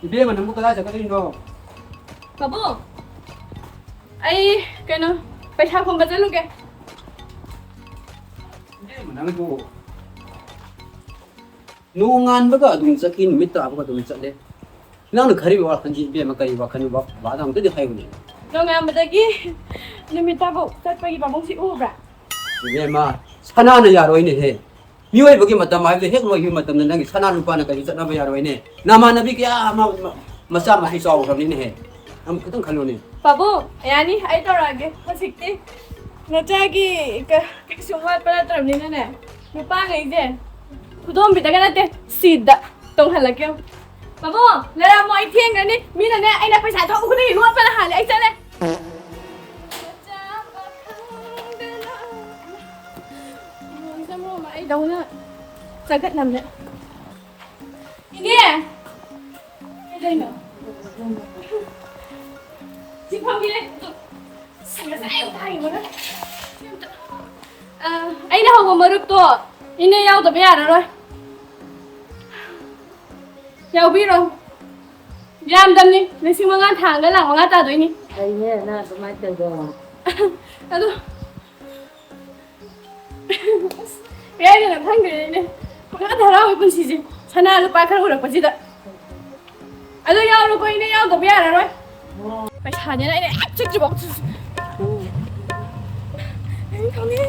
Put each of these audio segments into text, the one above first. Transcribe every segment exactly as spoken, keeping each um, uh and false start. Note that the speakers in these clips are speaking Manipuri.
ꯏꯕꯦꯝꯃ, ꯅꯪꯕꯨ ꯀꯗꯥꯏ ꯆꯠꯀꯗꯣꯏꯅꯣ? ꯄꯥꯕꯨꯡ, ꯑꯩ ꯀꯩꯅꯣ, ꯄꯩꯁꯥ ꯈꯣꯝꯕ ꯆꯠꯂꯨꯒꯦ꯫ ꯏꯕꯦꯝꯃ, ꯅꯪꯕꯨ ꯅꯣꯡꯉꯥꯟꯕꯒ ꯑꯗꯨꯝ ꯆꯠꯈꯤ, ꯅꯨꯃꯤꯠ ꯇꯥꯕꯒ ꯑꯗꯨꯝ ꯆꯠꯂꯦ꯫ ꯅꯪꯅ ꯈꯜꯂꯤꯕ ꯋꯥꯈꯜꯁꯤ, ꯏꯕꯦꯝꯃ, ꯀꯔꯤ ꯋꯥꯈꯜꯅꯣꯕ? ꯕꯕꯥꯗ ꯑꯃꯨꯛꯇꯗꯤ ꯍꯥꯏꯌꯨꯅꯦ꯫ ꯅꯣꯡꯉꯥꯟꯕꯗꯒꯤ ꯅꯨꯃꯤꯠ ꯇꯥꯕꯧ ꯆꯠꯄꯒꯤ ꯄꯥꯕꯨꯡꯁꯤ ꯎꯕ꯭ꯔꯥ? ꯏꯕꯦꯝꯃ, ꯁꯅꯥꯅ ꯌꯥꯔꯣꯏꯅꯦꯍꯦ꯫ ꯃꯤꯑꯣꯏꯕꯒꯤ ꯃꯇꯝ ꯍꯥꯏꯕꯗꯨ ꯍꯦꯛ ꯂꯣꯏꯈꯤꯕ ꯃꯇꯝꯗ ꯅꯪꯒꯤ ꯁꯅꯥ ꯂꯨꯄꯥꯅ ꯀꯔꯤꯁꯨ ꯆꯠꯅꯕ ꯌꯥꯔꯣꯏꯅꯦ꯫ ꯅꯃꯥꯟꯅꯕꯤ ꯀꯌꯥ ꯑꯃ ꯃ-, ꯃꯆꯥ ꯃꯁꯨ ꯆꯥꯎꯈ꯭ꯔꯕꯅꯤꯅꯦꯍꯦ꯫ ꯅꯪ ꯈꯤꯇꯪ ꯈꯜꯂꯨꯅꯦ꯫ ꯄꯥꯕꯨꯡ, ꯌꯥꯅꯤ, ꯑꯩ ꯇꯧꯔꯛꯑꯒꯦ꯫ ꯍꯧꯖꯤꯛꯇꯤ ꯅꯆꯥꯒꯤ ꯀ-, ꯀꯩꯁꯨ ꯋꯥꯠꯄ ꯅꯠꯇ꯭ꯔꯕꯅꯤꯅꯅꯦ, ꯅꯨꯄꯥꯈꯩꯁꯦ ꯈꯨꯗꯣꯝꯕꯤꯗꯒ ꯅꯠꯇꯦ, ꯁꯤꯗ ꯇꯣꯡꯍꯜꯂꯛꯀꯦ꯫ ꯄꯥꯕꯨꯡ, ꯂꯩꯔꯝꯃꯣ, ꯑꯩ ꯊꯦꯡꯈ꯭ꯔꯅꯤ꯫ ꯃꯤꯅꯅꯦ, ꯑꯩꯅ ꯄꯩꯁꯥ ꯊꯧꯕ ꯈꯨꯗꯤꯡꯒꯤ ꯂꯣꯠꯄꯅ ꯍꯥꯜꯂꯦ, ꯑꯩ ꯆꯠꯂꯦ꯫ ꯃꯆꯥ ꯄꯥꯈꯪꯗꯅ ꯅꯣꯡꯁꯦ ꯃꯔꯣꯜ ꯑꯃ ꯑꯩꯗꯧꯅ ꯆꯒꯠꯅꯕꯅꯦ꯫ ꯏꯅꯦ! ꯀꯩꯗꯧꯔꯤꯅꯣ? ꯁꯤ ꯐꯝꯒꯦ꯫ ꯉꯁꯥꯏ ꯑꯌꯨꯛꯇ ꯍꯥꯏꯈꯤꯕꯒ꯫ ꯑ, ꯑꯩꯅ ꯍꯧꯕ ꯃꯔꯨꯞꯇꯣ ꯏꯅꯦ ꯌꯥꯎꯗꯕ ꯌꯥꯔꯔꯣꯏ꯫ ꯌꯥꯎꯕꯤꯔꯣ꯫ ꯌꯥꯝꯗꯕꯅꯤ, ꯂꯤꯁꯤꯡ ꯃꯉꯥ ꯊꯥꯡꯒ ꯂꯥꯛ ꯃꯉꯥ ꯇꯥꯗꯣꯏꯅꯤ꯫ ꯐꯩꯅꯦ, ꯅꯪ ꯑꯗꯨꯃꯥꯏꯅ ꯇꯧꯗꯣ꯫ ꯑꯗꯣ, ꯑꯁ, ꯀꯩ ꯍꯥꯏꯗꯣꯏꯅꯣ ꯈꯪꯗ꯭ꯔꯦꯅꯦ꯫ ꯄꯪꯍꯔꯥꯎ ꯍꯔꯥꯎꯋꯤ ꯄꯨꯟꯁꯤꯁꯦ꯫ ꯁꯅꯥ ꯂꯨꯄꯥ ꯈꯔ ꯎꯔꯛꯄꯁꯤꯗ꯫ ꯑꯗꯣ ꯌꯥꯎꯔꯣꯀꯣ, ꯏꯅꯦ ꯌꯥꯎꯗꯕ ꯌꯥꯔꯔꯣꯏ꯫ ꯄꯩꯁꯥꯅꯦꯅ ꯑꯩꯅ ꯍꯦꯛ ꯆꯠꯇ꯭ꯔꯤꯕꯧ꯫ ꯑꯩ ꯈꯪꯉꯦ꯫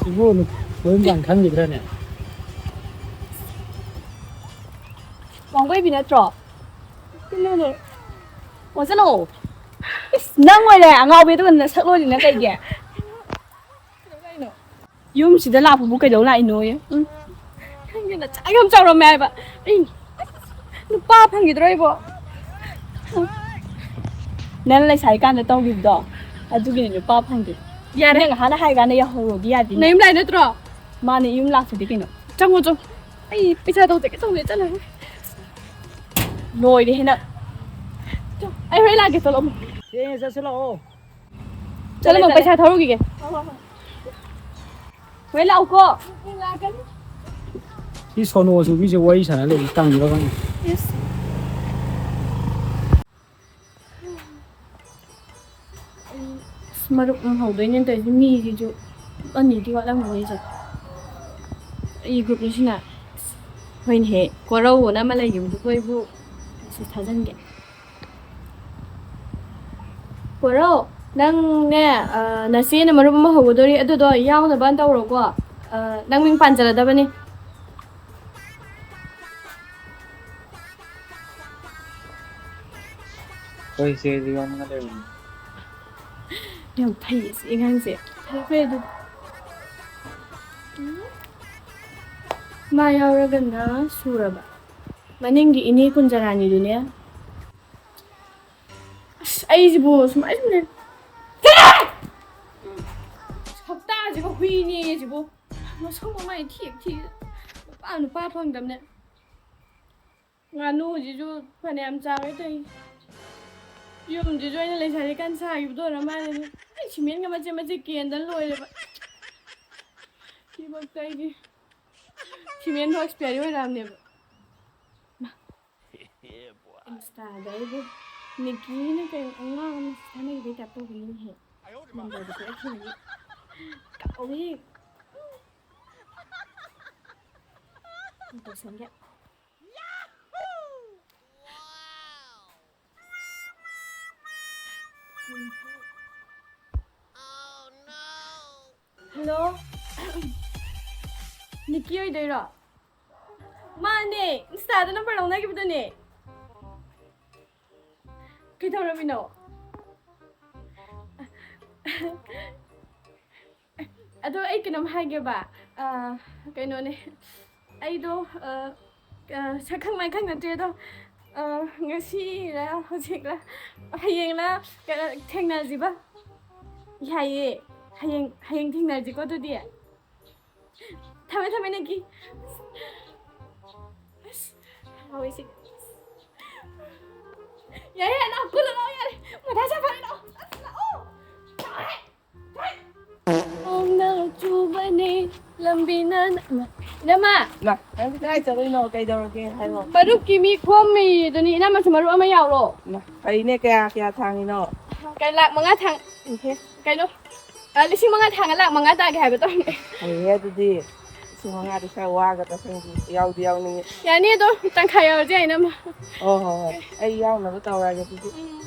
ꯏꯕꯣ, ꯂꯣꯏ ꯃꯇꯥꯡ ꯈꯪꯈꯤꯗ꯭ꯔꯅꯦ? ꯋꯥꯡꯒꯣꯏꯕꯤ ꯅꯠꯇ꯭ꯔꯣ? ꯀꯩꯅꯣꯅꯦ꯫ ꯑꯣ, ꯆꯠꯂꯣ꯫ ꯏꯁ, ꯅꯪ ꯑꯣꯏꯔꯦ ꯑꯉꯥꯎꯕꯤ, ꯑꯗꯨꯒ ꯅꯁꯛ ꯂꯣꯏꯔꯤꯅ ꯀꯩꯒꯤ? ꯌꯨꯝꯁꯤꯗ ꯂꯥꯛꯄꯕꯨ ꯀꯩꯗꯧ ꯂꯥꯛꯏꯅꯣꯌꯦ? ꯎꯝ꯫ ꯈꯪꯗꯦ, ꯅꯆꯥ ꯌꯥꯝ ꯆꯥꯎꯔꯝꯃꯦ ꯍꯥꯏꯕ꯫ ꯑꯩ ꯅꯨꯄꯥ ꯐꯪꯈꯤꯗ꯭ꯔꯣ ꯑꯩꯕꯣ? ꯅꯪ ꯂꯩꯁꯥꯔꯤ ꯀꯥꯟꯗ ꯇꯧꯈꯤꯕꯗꯣ, ꯑꯗꯨꯒꯤꯅꯦ ꯅꯨꯄꯥ ꯐꯪꯗ꯭ꯔꯤ꯫ ꯌꯥꯔꯦ꯫ ꯅꯪ ꯍꯥꯟꯅ ꯍꯥꯏ ꯀꯥꯟꯗ ꯌꯥꯍꯧꯔꯣꯗꯤ ꯌꯥꯗꯦ꯫ ꯅꯌꯨꯝ ꯂꯥꯛꯏ ꯅꯠꯇ꯭ꯔꯣ? ꯃꯥꯅꯦ, ꯌꯨꯝ ꯂꯥꯛꯇꯗꯤ ꯀꯩꯅꯣ? ꯆꯪꯉꯣ, ꯆꯪꯉꯣ꯫ ꯑꯩ ꯄꯩꯁꯥ ꯇꯧꯖꯒꯦ ꯇꯧꯕꯅꯦ, ꯆꯠꯂꯣ꯫ ꯂꯣꯏꯔꯦꯍꯦ ꯅꯪ꯫ ꯑꯩ ꯍꯣꯔꯦꯟ ꯂꯥꯛꯀꯦ, ꯆꯠꯂꯣ꯫ ꯊꯦꯡꯉꯦ, ꯆꯠꯁꯤ ꯂꯥꯛꯑꯣ꯫ ꯆꯠꯂꯣ, ꯆꯠꯂꯦ, ꯆꯠꯂꯦ꯫ ꯄꯩꯁꯥ ꯊꯧꯔꯨꯈꯤꯒꯦ꯫ ꯍꯣꯏ, ꯍꯣꯏ, ꯍꯣꯏ꯫ ꯍꯣꯔꯦꯟ ꯂꯥꯛꯎꯀꯣ꯫ ꯂꯥꯛꯀꯅꯤ꯫ ꯁꯤ ꯁꯣꯅꯣ ꯆꯨꯕꯤꯁꯦ ꯋꯥꯔꯤ ꯁꯥꯟꯅ ꯂꯩꯕ ꯇꯟꯕ꯭ꯔꯥ ꯈꯪꯗꯦ꯫ ꯏꯁ꯫ ꯑꯁ, ꯃꯔꯨꯞ ꯑꯃ ꯍꯧꯗꯣꯏꯅꯦ ꯇꯧꯔꯤꯁꯦ, ꯃꯤꯁꯤꯁꯨ ꯑꯅꯤꯗꯤ ꯋꯥꯠꯂꯝꯒꯅꯤꯁꯦ꯫ ꯑꯩ ꯒ꯭ꯔꯨꯞꯁꯤꯅ, ꯍꯣꯏꯅꯦꯍꯦ, ꯀꯣꯔꯧꯑꯅ ꯑꯃ ꯂꯩꯈꯤꯕꯗꯨꯕꯨ ꯑꯩꯕꯨ ꯃꯦꯁꯦꯖ ꯊꯥꯖꯤꯟꯒꯦ꯫ ꯀꯣꯔꯧ, ꯅꯪꯅꯦ, ꯑ, ꯅꯆꯦꯅ ꯃꯔꯨꯞ ꯑꯃ ꯍꯧꯒꯗꯣꯔꯤ, ꯑꯗꯨꯗꯣ ꯌꯥꯎꯅꯕ ꯇꯧꯔꯣꯀꯣ꯫ ꯑ, ꯅꯪ ꯃꯤꯡ ꯄꯥꯟꯖꯜꯂꯗꯕꯅꯤ꯫ ꯍꯣꯏ, ꯏꯆꯦ, ꯑꯩꯗꯤ ꯌꯥꯎꯅꯤꯡꯉꯥꯏ ꯂꯩꯔꯝꯃꯣꯏ꯫ ꯌꯥꯝ ꯐꯩꯌꯦ ꯁꯤ ꯑꯉꯥꯡꯁꯦ꯫ ꯐꯔꯦ, ꯐꯔꯦ ꯑꯗꯨꯗꯤ꯫ ꯎꯝ꯫ ꯃꯥ ꯌꯥꯎꯔꯒꯅ ꯁꯨꯔꯕ꯫ ꯃꯅꯤꯡꯒꯤ ꯏꯅꯦ ꯀꯨꯟꯖꯔꯥꯅꯤꯗꯨꯅꯦ꯫ ꯑꯁ, ꯑꯩꯁꯤꯕꯨ ꯁꯨꯃꯥꯏꯅ ꯁꯨꯝ ꯂꯩ-, ꯆꯠꯂꯣꯍꯦ! ꯁꯛꯇꯥꯁꯤꯒ ꯍꯨꯏꯅꯦ ꯁꯤꯕꯨ꯫ ꯃꯁꯛ ꯃꯃꯥꯏ ꯊꯤ ꯊꯤ꯫ ꯅꯨꯄꯥ, ꯅꯨꯄꯥ ꯐꯪꯗꯕꯅꯦ꯫ ꯉꯥꯅꯨꯁꯤꯁꯨ ꯐꯅꯌꯥꯝ ꯆꯥꯎꯔꯦ ꯇꯧꯔꯤꯁꯦ꯫ ꯌꯨꯝꯁꯤꯁꯨ ꯑꯩꯅ ꯂꯩꯁꯥꯔꯤꯀꯥꯟ ꯁꯥꯈꯤꯕꯗꯣ ꯑꯣꯏꯔ ꯃꯥꯜꯂꯦꯅꯦ꯫ ꯑꯩ ꯁꯤꯃꯦꯟꯒ ꯃꯆꯦꯠ ꯃꯆꯦꯠ ꯀꯦꯟꯗꯅ ꯂꯣꯏꯔꯦꯕ꯫ ꯁꯤꯐꯧꯗ ꯑꯩꯗꯤ ꯁꯤꯃꯦꯟꯐꯥꯎ ꯑꯦꯛꯁꯄꯤꯌꯥꯔꯤ ꯑꯣꯏꯔꯛꯑꯕꯅꯦꯕ꯫ ꯏꯟꯁꯇꯥꯗ ꯑꯩꯕꯨ ꯅꯤꯀꯤꯅ ꯀꯩꯅꯣ ꯑꯉꯥꯡ ꯑꯃ ꯁꯥꯟꯅꯈꯤꯕꯩ ꯇꯥꯏꯞ ꯇꯧꯕꯅꯤꯅꯦꯍꯦ꯫ ꯅꯝꯕꯔꯗꯨ ꯄꯤꯔꯛꯈꯤꯕꯒꯤ ꯀꯥꯎꯏ꯫ ꯇꯧꯁꯟꯒꯦ꯫ ꯍꯜꯂꯣ꯫ ꯅꯤꯀꯤ ꯑꯣꯏꯗꯣꯏꯔꯣ? ꯃꯥꯅꯦ, ꯏꯟꯁꯇꯥꯗ ꯅꯝꯕꯔ ꯂꯧꯅꯈꯤꯕꯗꯨꯅꯦ꯫ ꯀꯩꯗꯧꯔꯝꯃꯤꯅꯣ? ꯑꯗꯣ ꯑꯩ ꯀꯩꯅꯣꯝ ꯍꯥꯏꯒꯦꯕ꯫ ꯑ, ꯀꯩꯅꯣꯅꯦ, ꯑꯩꯗꯣ, ꯑ, ꯑ, ꯁꯛꯈꯪ ꯃꯥꯏꯈꯪ ꯅꯠꯇ꯭ꯔꯦ ꯑꯗꯣ, ꯑ, ꯉꯁꯤꯔ ꯍꯧꯖꯤꯛꯂ ꯍꯌꯦꯡꯂ ꯀꯩꯅꯣ ꯊꯦꯡꯅꯁꯤꯕ꯫ ꯌꯥꯏꯌꯦ, ꯍꯌꯦꯡ, ꯍꯌꯦꯡ ꯊꯦꯡꯅꯔꯁꯤꯀꯣ ꯑꯗꯨꯗꯤ꯫ ꯊꯝꯃꯦ, ꯊꯝꯃꯦ, ꯅꯪꯒꯤ꯫ ꯇꯧꯔꯤꯁꯤ꯫ ꯌꯥꯔꯦ, ꯂꯥꯛꯑꯣ, ꯀꯨꯜꯂꯨ ꯂꯥꯛꯑꯣ, ꯌꯥꯔꯦ꯫ ꯃꯊꯥ ꯁꯥꯏ, ꯐꯔꯦ, ꯂꯥꯛꯑꯣ꯫ ꯑꯁ, ꯂꯥꯛꯑꯣ꯫ ꯌꯥꯔꯦ꯫ ꯅꯣꯡꯅ ꯆꯨꯕꯅꯦ, ꯂꯝꯕꯤꯅ ꯅ-, ꯏꯅꯝꯃ! ꯃꯥ, ꯅꯪꯗꯤ ꯀꯗꯥꯏ ꯆꯠꯂꯨꯏꯅꯣ? ꯀꯩꯗꯧꯔꯒꯦ? ꯍꯥꯏꯔꯣ꯫ ꯃꯔꯨꯞꯀꯤ ꯃꯤ ꯈꯣꯝꯃꯤ ꯑꯗꯨꯅꯤ, ꯏꯅꯝꯃꯁꯨ ꯃꯔꯨꯞ ꯑꯃ ꯌꯥꯎꯔꯣ꯫ ꯃꯥ, ꯐꯩꯅꯦ, ꯀꯌꯥ ꯀꯌꯥ ꯊꯥꯡꯉꯤꯅꯣ? ꯀꯩ, ꯂꯥꯛ ꯃꯉꯥ ꯊꯥꯡ-, ꯏꯍꯦ꯫ ꯀꯩꯅꯣ? ꯑ, ꯂꯤꯁꯤꯡ ꯃꯉꯥ ꯊꯥꯡꯉ ꯂꯥꯛ ꯃꯉꯥ ꯇꯥꯒꯦ ꯍꯥꯏꯕ ꯇꯧꯅꯦ꯫ ꯐꯩꯌꯦ ꯑꯗꯨꯗꯤ꯫ ꯂꯤꯁꯤꯡ ꯃꯉꯥꯗꯤ ꯈꯔ ꯋꯥꯒꯗ꯭ꯔꯥ ꯈꯪꯗꯦ꯫ ꯌꯥꯎꯗꯤ ꯌꯥꯎꯅꯤꯡꯉꯤ꯫ ꯌꯥꯅꯤ, ꯑꯗꯣ ꯇꯪꯈꯥꯏ ꯌꯧꯔꯁꯨ ꯌꯥꯏ, ꯏꯅꯝꯃ꯫ ꯍꯣꯏ, ꯍꯣꯏ, ꯍꯣꯏ꯫ ꯑꯩ ꯌꯥꯎꯅꯕ ꯇꯧꯔꯒꯦ ꯑꯗꯨꯗꯤ꯫ ꯎꯝ꯫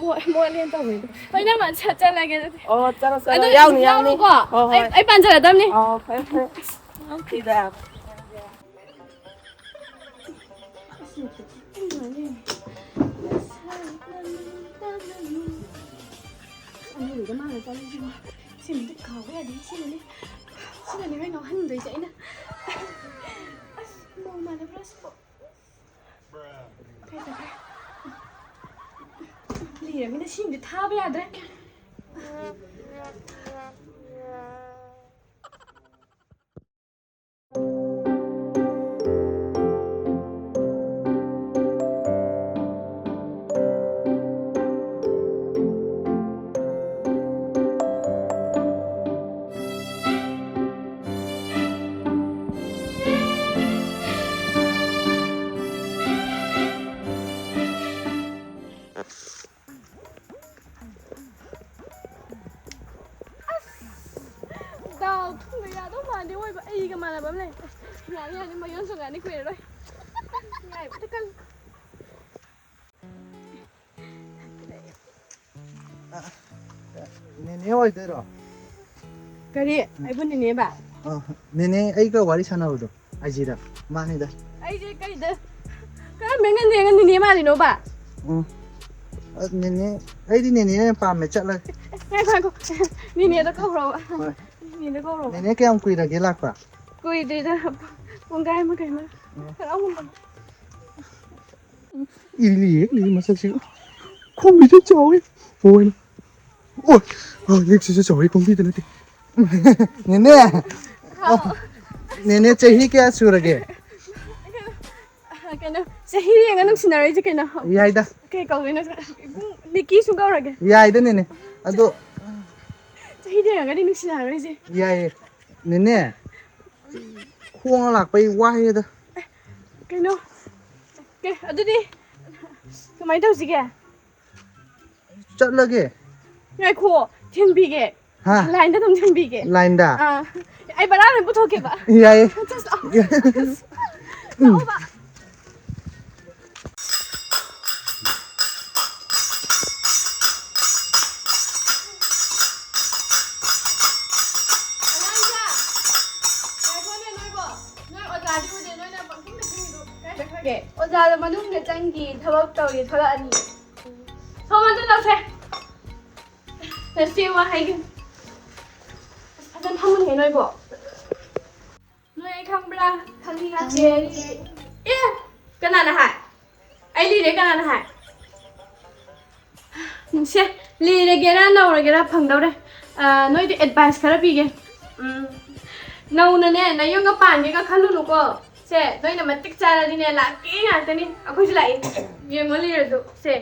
ꯃꯣ-, ꯃꯣꯠꯂꯦꯅ ꯇꯧꯕꯅꯤꯗ꯫ ꯍꯣꯏ, ꯏꯅꯝꯃ, ꯆꯠ-, ꯆꯠꯂꯒꯦ ꯑꯗꯨꯗꯤ꯫ ꯑꯣ, ꯆꯠꯂꯣ, ꯆꯠꯂꯣ꯫ ꯑꯗꯨ ꯌꯥꯎꯅꯤ, ꯌꯥꯎꯅꯤ꯫ ꯌꯥꯎꯔꯣꯀꯣ꯫ ꯍꯣꯏ, ꯑꯩ, ꯍꯣꯏ꯫ ꯑꯩ ꯄꯥꯟꯖꯔꯗꯝꯅꯤ꯫ ꯑꯣ, ꯐꯔꯦ, ꯐꯔꯦ꯫ ꯁꯤꯗ꯫ ꯑꯅꯧꯕꯗ ꯃꯥꯅ ꯆꯠꯂꯤꯁꯤꯕꯣ꯫ ꯁꯤꯃꯗꯤ ꯀꯥꯎꯕ ꯌꯥꯗꯦ, ꯁꯤꯃꯅꯤ꯫ ꯁꯤꯅꯅꯦ ꯍꯣꯏ ꯉꯥꯎꯍꯟꯗꯣꯏꯁꯦ ꯑꯩꯅ꯫ ꯑꯁ, ꯃꯧ ꯃꯥꯟꯅꯕ꯭ꯔꯥ ꯁꯤꯕꯣ? ꯀꯥꯏ ꯆꯠꯈ꯭ꯔꯦ? ꯂꯤꯔꯃꯤꯅ ꯁꯤꯃꯗꯤ ꯊꯥꯕ ꯌꯥꯗ꯭ꯔꯦ꯫ ꯗꯥꯎ ꯊꯨꯝꯒ ꯌꯥꯗꯧ ꯃꯥꯟꯗꯦ ꯑꯣꯏꯕ, ꯑꯩꯒ ꯃꯥꯟꯅꯕ ꯑꯃ ꯂꯩ꯫ ꯌꯥꯅꯤ, ꯌꯥꯅꯤ, ꯃꯌꯣꯟ ꯆꯣꯡꯉꯛꯑꯅꯤ ꯀꯨꯏꯔꯔꯣꯏ꯫ ꯉꯥꯏꯕꯗ ꯀꯜꯂꯤ꯫ ꯅꯦꯅꯦ ꯑꯣꯏꯗꯣꯏꯔꯣ? ꯀꯔꯤ? ꯑꯩꯕꯨ ꯅꯦꯅꯦꯕ? ꯑ, ꯅꯦꯅꯦ ꯑꯩꯒ ꯋꯥꯔꯤ ꯁꯥꯟꯅꯕꯗꯣ ꯑꯥꯏ ꯖꯤꯗ꯫ ꯃꯥꯅꯤꯗ꯫ ꯑꯩꯁꯦ ꯀꯩꯗ, ꯀꯔꯝꯕ ꯉꯟꯅꯦ ꯅꯦꯅꯦ ꯃꯥꯜꯂꯤꯅꯣꯕ? ꯎꯝ꯫ ꯑ, ꯅꯦꯅꯦ, ꯑꯩꯗꯤ ꯅꯦꯅꯦ ꯑꯣꯏꯅ ꯄꯥꯝꯃꯦ, ꯆꯠꯂꯒꯦ꯫ ꯉꯥꯏꯈꯣ, ꯉꯥꯏꯈꯣ꯫ ꯅꯦꯅꯦꯗ ꯀꯧꯔꯣꯕ꯫ ꯍꯣꯏ꯫ ꯅꯦꯅꯦꯗ ꯀꯧꯔꯣꯕ꯫ ꯅꯦꯅꯦ ꯀꯌꯥꯝ ꯀꯨꯏꯔꯒꯦ ꯂꯥꯛꯄ? ꯀꯨꯏꯗ꯭ꯔꯤꯗ, ꯄꯨꯡꯈꯥꯏ ꯑꯃ ꯀꯩ ꯑꯃ꯫ ꯎꯝ꯫ ꯍꯔꯥꯎꯃꯟꯗꯅ꯫ ꯏꯂꯤ ꯌꯦꯛꯂꯤ ꯃꯁꯛꯁꯤꯒ꯫ ꯈꯣꯡꯕꯤꯁꯨ ꯆꯥꯎꯋꯤ꯫ ꯑꯣꯏ꯫ ꯑꯣ, ꯑ, ꯌꯦꯛꯁꯤꯁꯨ ꯆꯥꯎꯋꯤ, ꯈꯣꯡꯕꯤꯗ ꯅꯠꯇꯦ꯫ ꯅꯦꯅꯦ꯫ ꯍꯥꯎ꯫ ꯅꯦꯅꯦ, ꯆꯍꯤ ꯀꯌꯥ ꯁꯨꯔꯒꯦ? ꯀꯩꯅꯣ, ꯆꯍꯤ ꯌꯦꯡꯉ ꯅꯨꯡꯁꯤꯅꯔꯣꯏꯁꯦ ꯀꯩꯅꯣ? ꯌꯥꯏꯗ꯫ ꯀꯩ ꯀꯧꯗꯣꯏꯅꯣ? ꯏꯕꯨꯡ ꯅꯤꯀꯤ ꯁꯨꯝ ꯀꯧꯔꯒꯦ꯫ ꯌꯥꯏꯗꯅꯦꯅꯦ꯫ ꯑꯗꯣ ꯆꯍꯤꯗ ꯌꯦꯡꯉꯒꯗꯤ ꯅꯨꯡꯁꯤꯅꯔꯣꯏꯁꯦ꯫ ꯌꯥꯏꯌꯦ꯫ ꯅꯦꯅꯦ, ꯈꯣꯡꯅ ꯂꯥꯛꯄꯩ ꯋꯥꯏꯌꯦꯗ꯫ ꯀꯩꯅꯣ? ꯑꯦ, ꯑꯗꯨꯗꯤ ꯀꯃꯥꯏꯅ ꯇꯧꯁꯤꯒꯦ? ꯆꯠꯂꯒꯦ꯫ ꯉꯥꯏꯈꯣ, ꯊꯤꯟꯕꯤꯒꯦ꯫ ꯍꯥ? ꯂꯥꯏꯟꯗ ꯑꯗꯨꯝ ꯊꯤꯟꯕꯤꯒꯦ꯫ ꯂꯥꯏꯟꯗ? ꯑꯥ, ꯑꯩ ꯕꯔꯥ ꯂꯣꯏ ꯄꯨꯊꯣꯛꯀꯦꯕ꯫ ꯌꯥꯏꯌꯦ꯫ ꯆꯠꯁꯤ ꯂꯥꯛꯑꯣ꯫ ꯎꯝ꯫ ꯂꯥꯛꯑꯣꯕ꯫ ꯑꯉꯥꯡꯁꯦ, ꯉꯥꯏꯈꯣꯅꯦ ꯅꯣꯏꯕꯣ꯫ ꯅꯣꯏ ꯑꯣꯖꯥꯗꯤ ꯎꯗꯦ, ꯅꯣꯏꯅ ꯄꯪꯊꯤꯟꯗ ꯊꯤꯟꯕꯤꯗꯨ ꯀꯥꯏ ꯆꯠꯈ꯭ꯔꯒꯦ? ꯑꯣꯖꯥꯗꯣ ꯃꯅꯨꯡꯗ ꯆꯪꯈꯤ, ꯊꯕꯛ ꯇꯧꯔꯤ, ꯊꯣꯛꯂꯛꯑꯅꯤ꯫ ꯊꯣꯡ ꯑꯝꯇ ꯇꯧꯁꯦ꯫ ꯅꯆꯦ ꯋꯥ ꯍꯥꯏꯒꯦ꯫ ꯑꯁ, ꯐꯖꯅ ꯐꯝꯃꯨꯅꯦ ꯅꯣꯏꯕꯣ꯫ ꯅꯣꯏ ꯑꯩ ꯈꯪꯕ꯭ꯔꯥ? ꯈꯪꯉꯤ ꯅꯠꯇꯦ꯫ ꯑꯦ! ꯀꯅꯥꯅ ꯍꯥꯏ? ꯑꯩ ꯂꯤꯔꯦ ꯀꯅꯥꯅ ꯍꯥꯏ? ꯁꯦ, ꯂꯤꯔꯒꯦꯔꯥ ꯅꯧꯔꯒꯦꯔꯥ ꯐꯪꯗꯧꯔꯦ꯫ ꯑ, ꯅꯣꯏꯗ ꯑꯦꯗꯚꯥꯏꯁ ꯈꯔ ꯄꯤꯒꯦ꯫ ꯎꯝ, ꯅꯧꯅꯅꯦ, ꯅꯌꯨꯝꯒ ꯄꯥꯟꯒꯦꯒ ꯈꯜꯂꯨꯅꯨꯀꯣ꯫ ꯁꯦ, ꯅꯣꯏꯅ ꯃꯇꯤꯛ ꯆꯥꯔꯗꯤꯅꯦ, ꯂꯥꯛꯀꯦ ꯉꯥꯛꯇꯅꯤ꯫ ꯑꯩꯈꯣꯏꯁꯨ ꯂꯥꯛꯏ꯫ ꯌꯦꯡꯉꯣ ꯂꯤꯔꯁꯨ꯫ ꯁꯦ꯫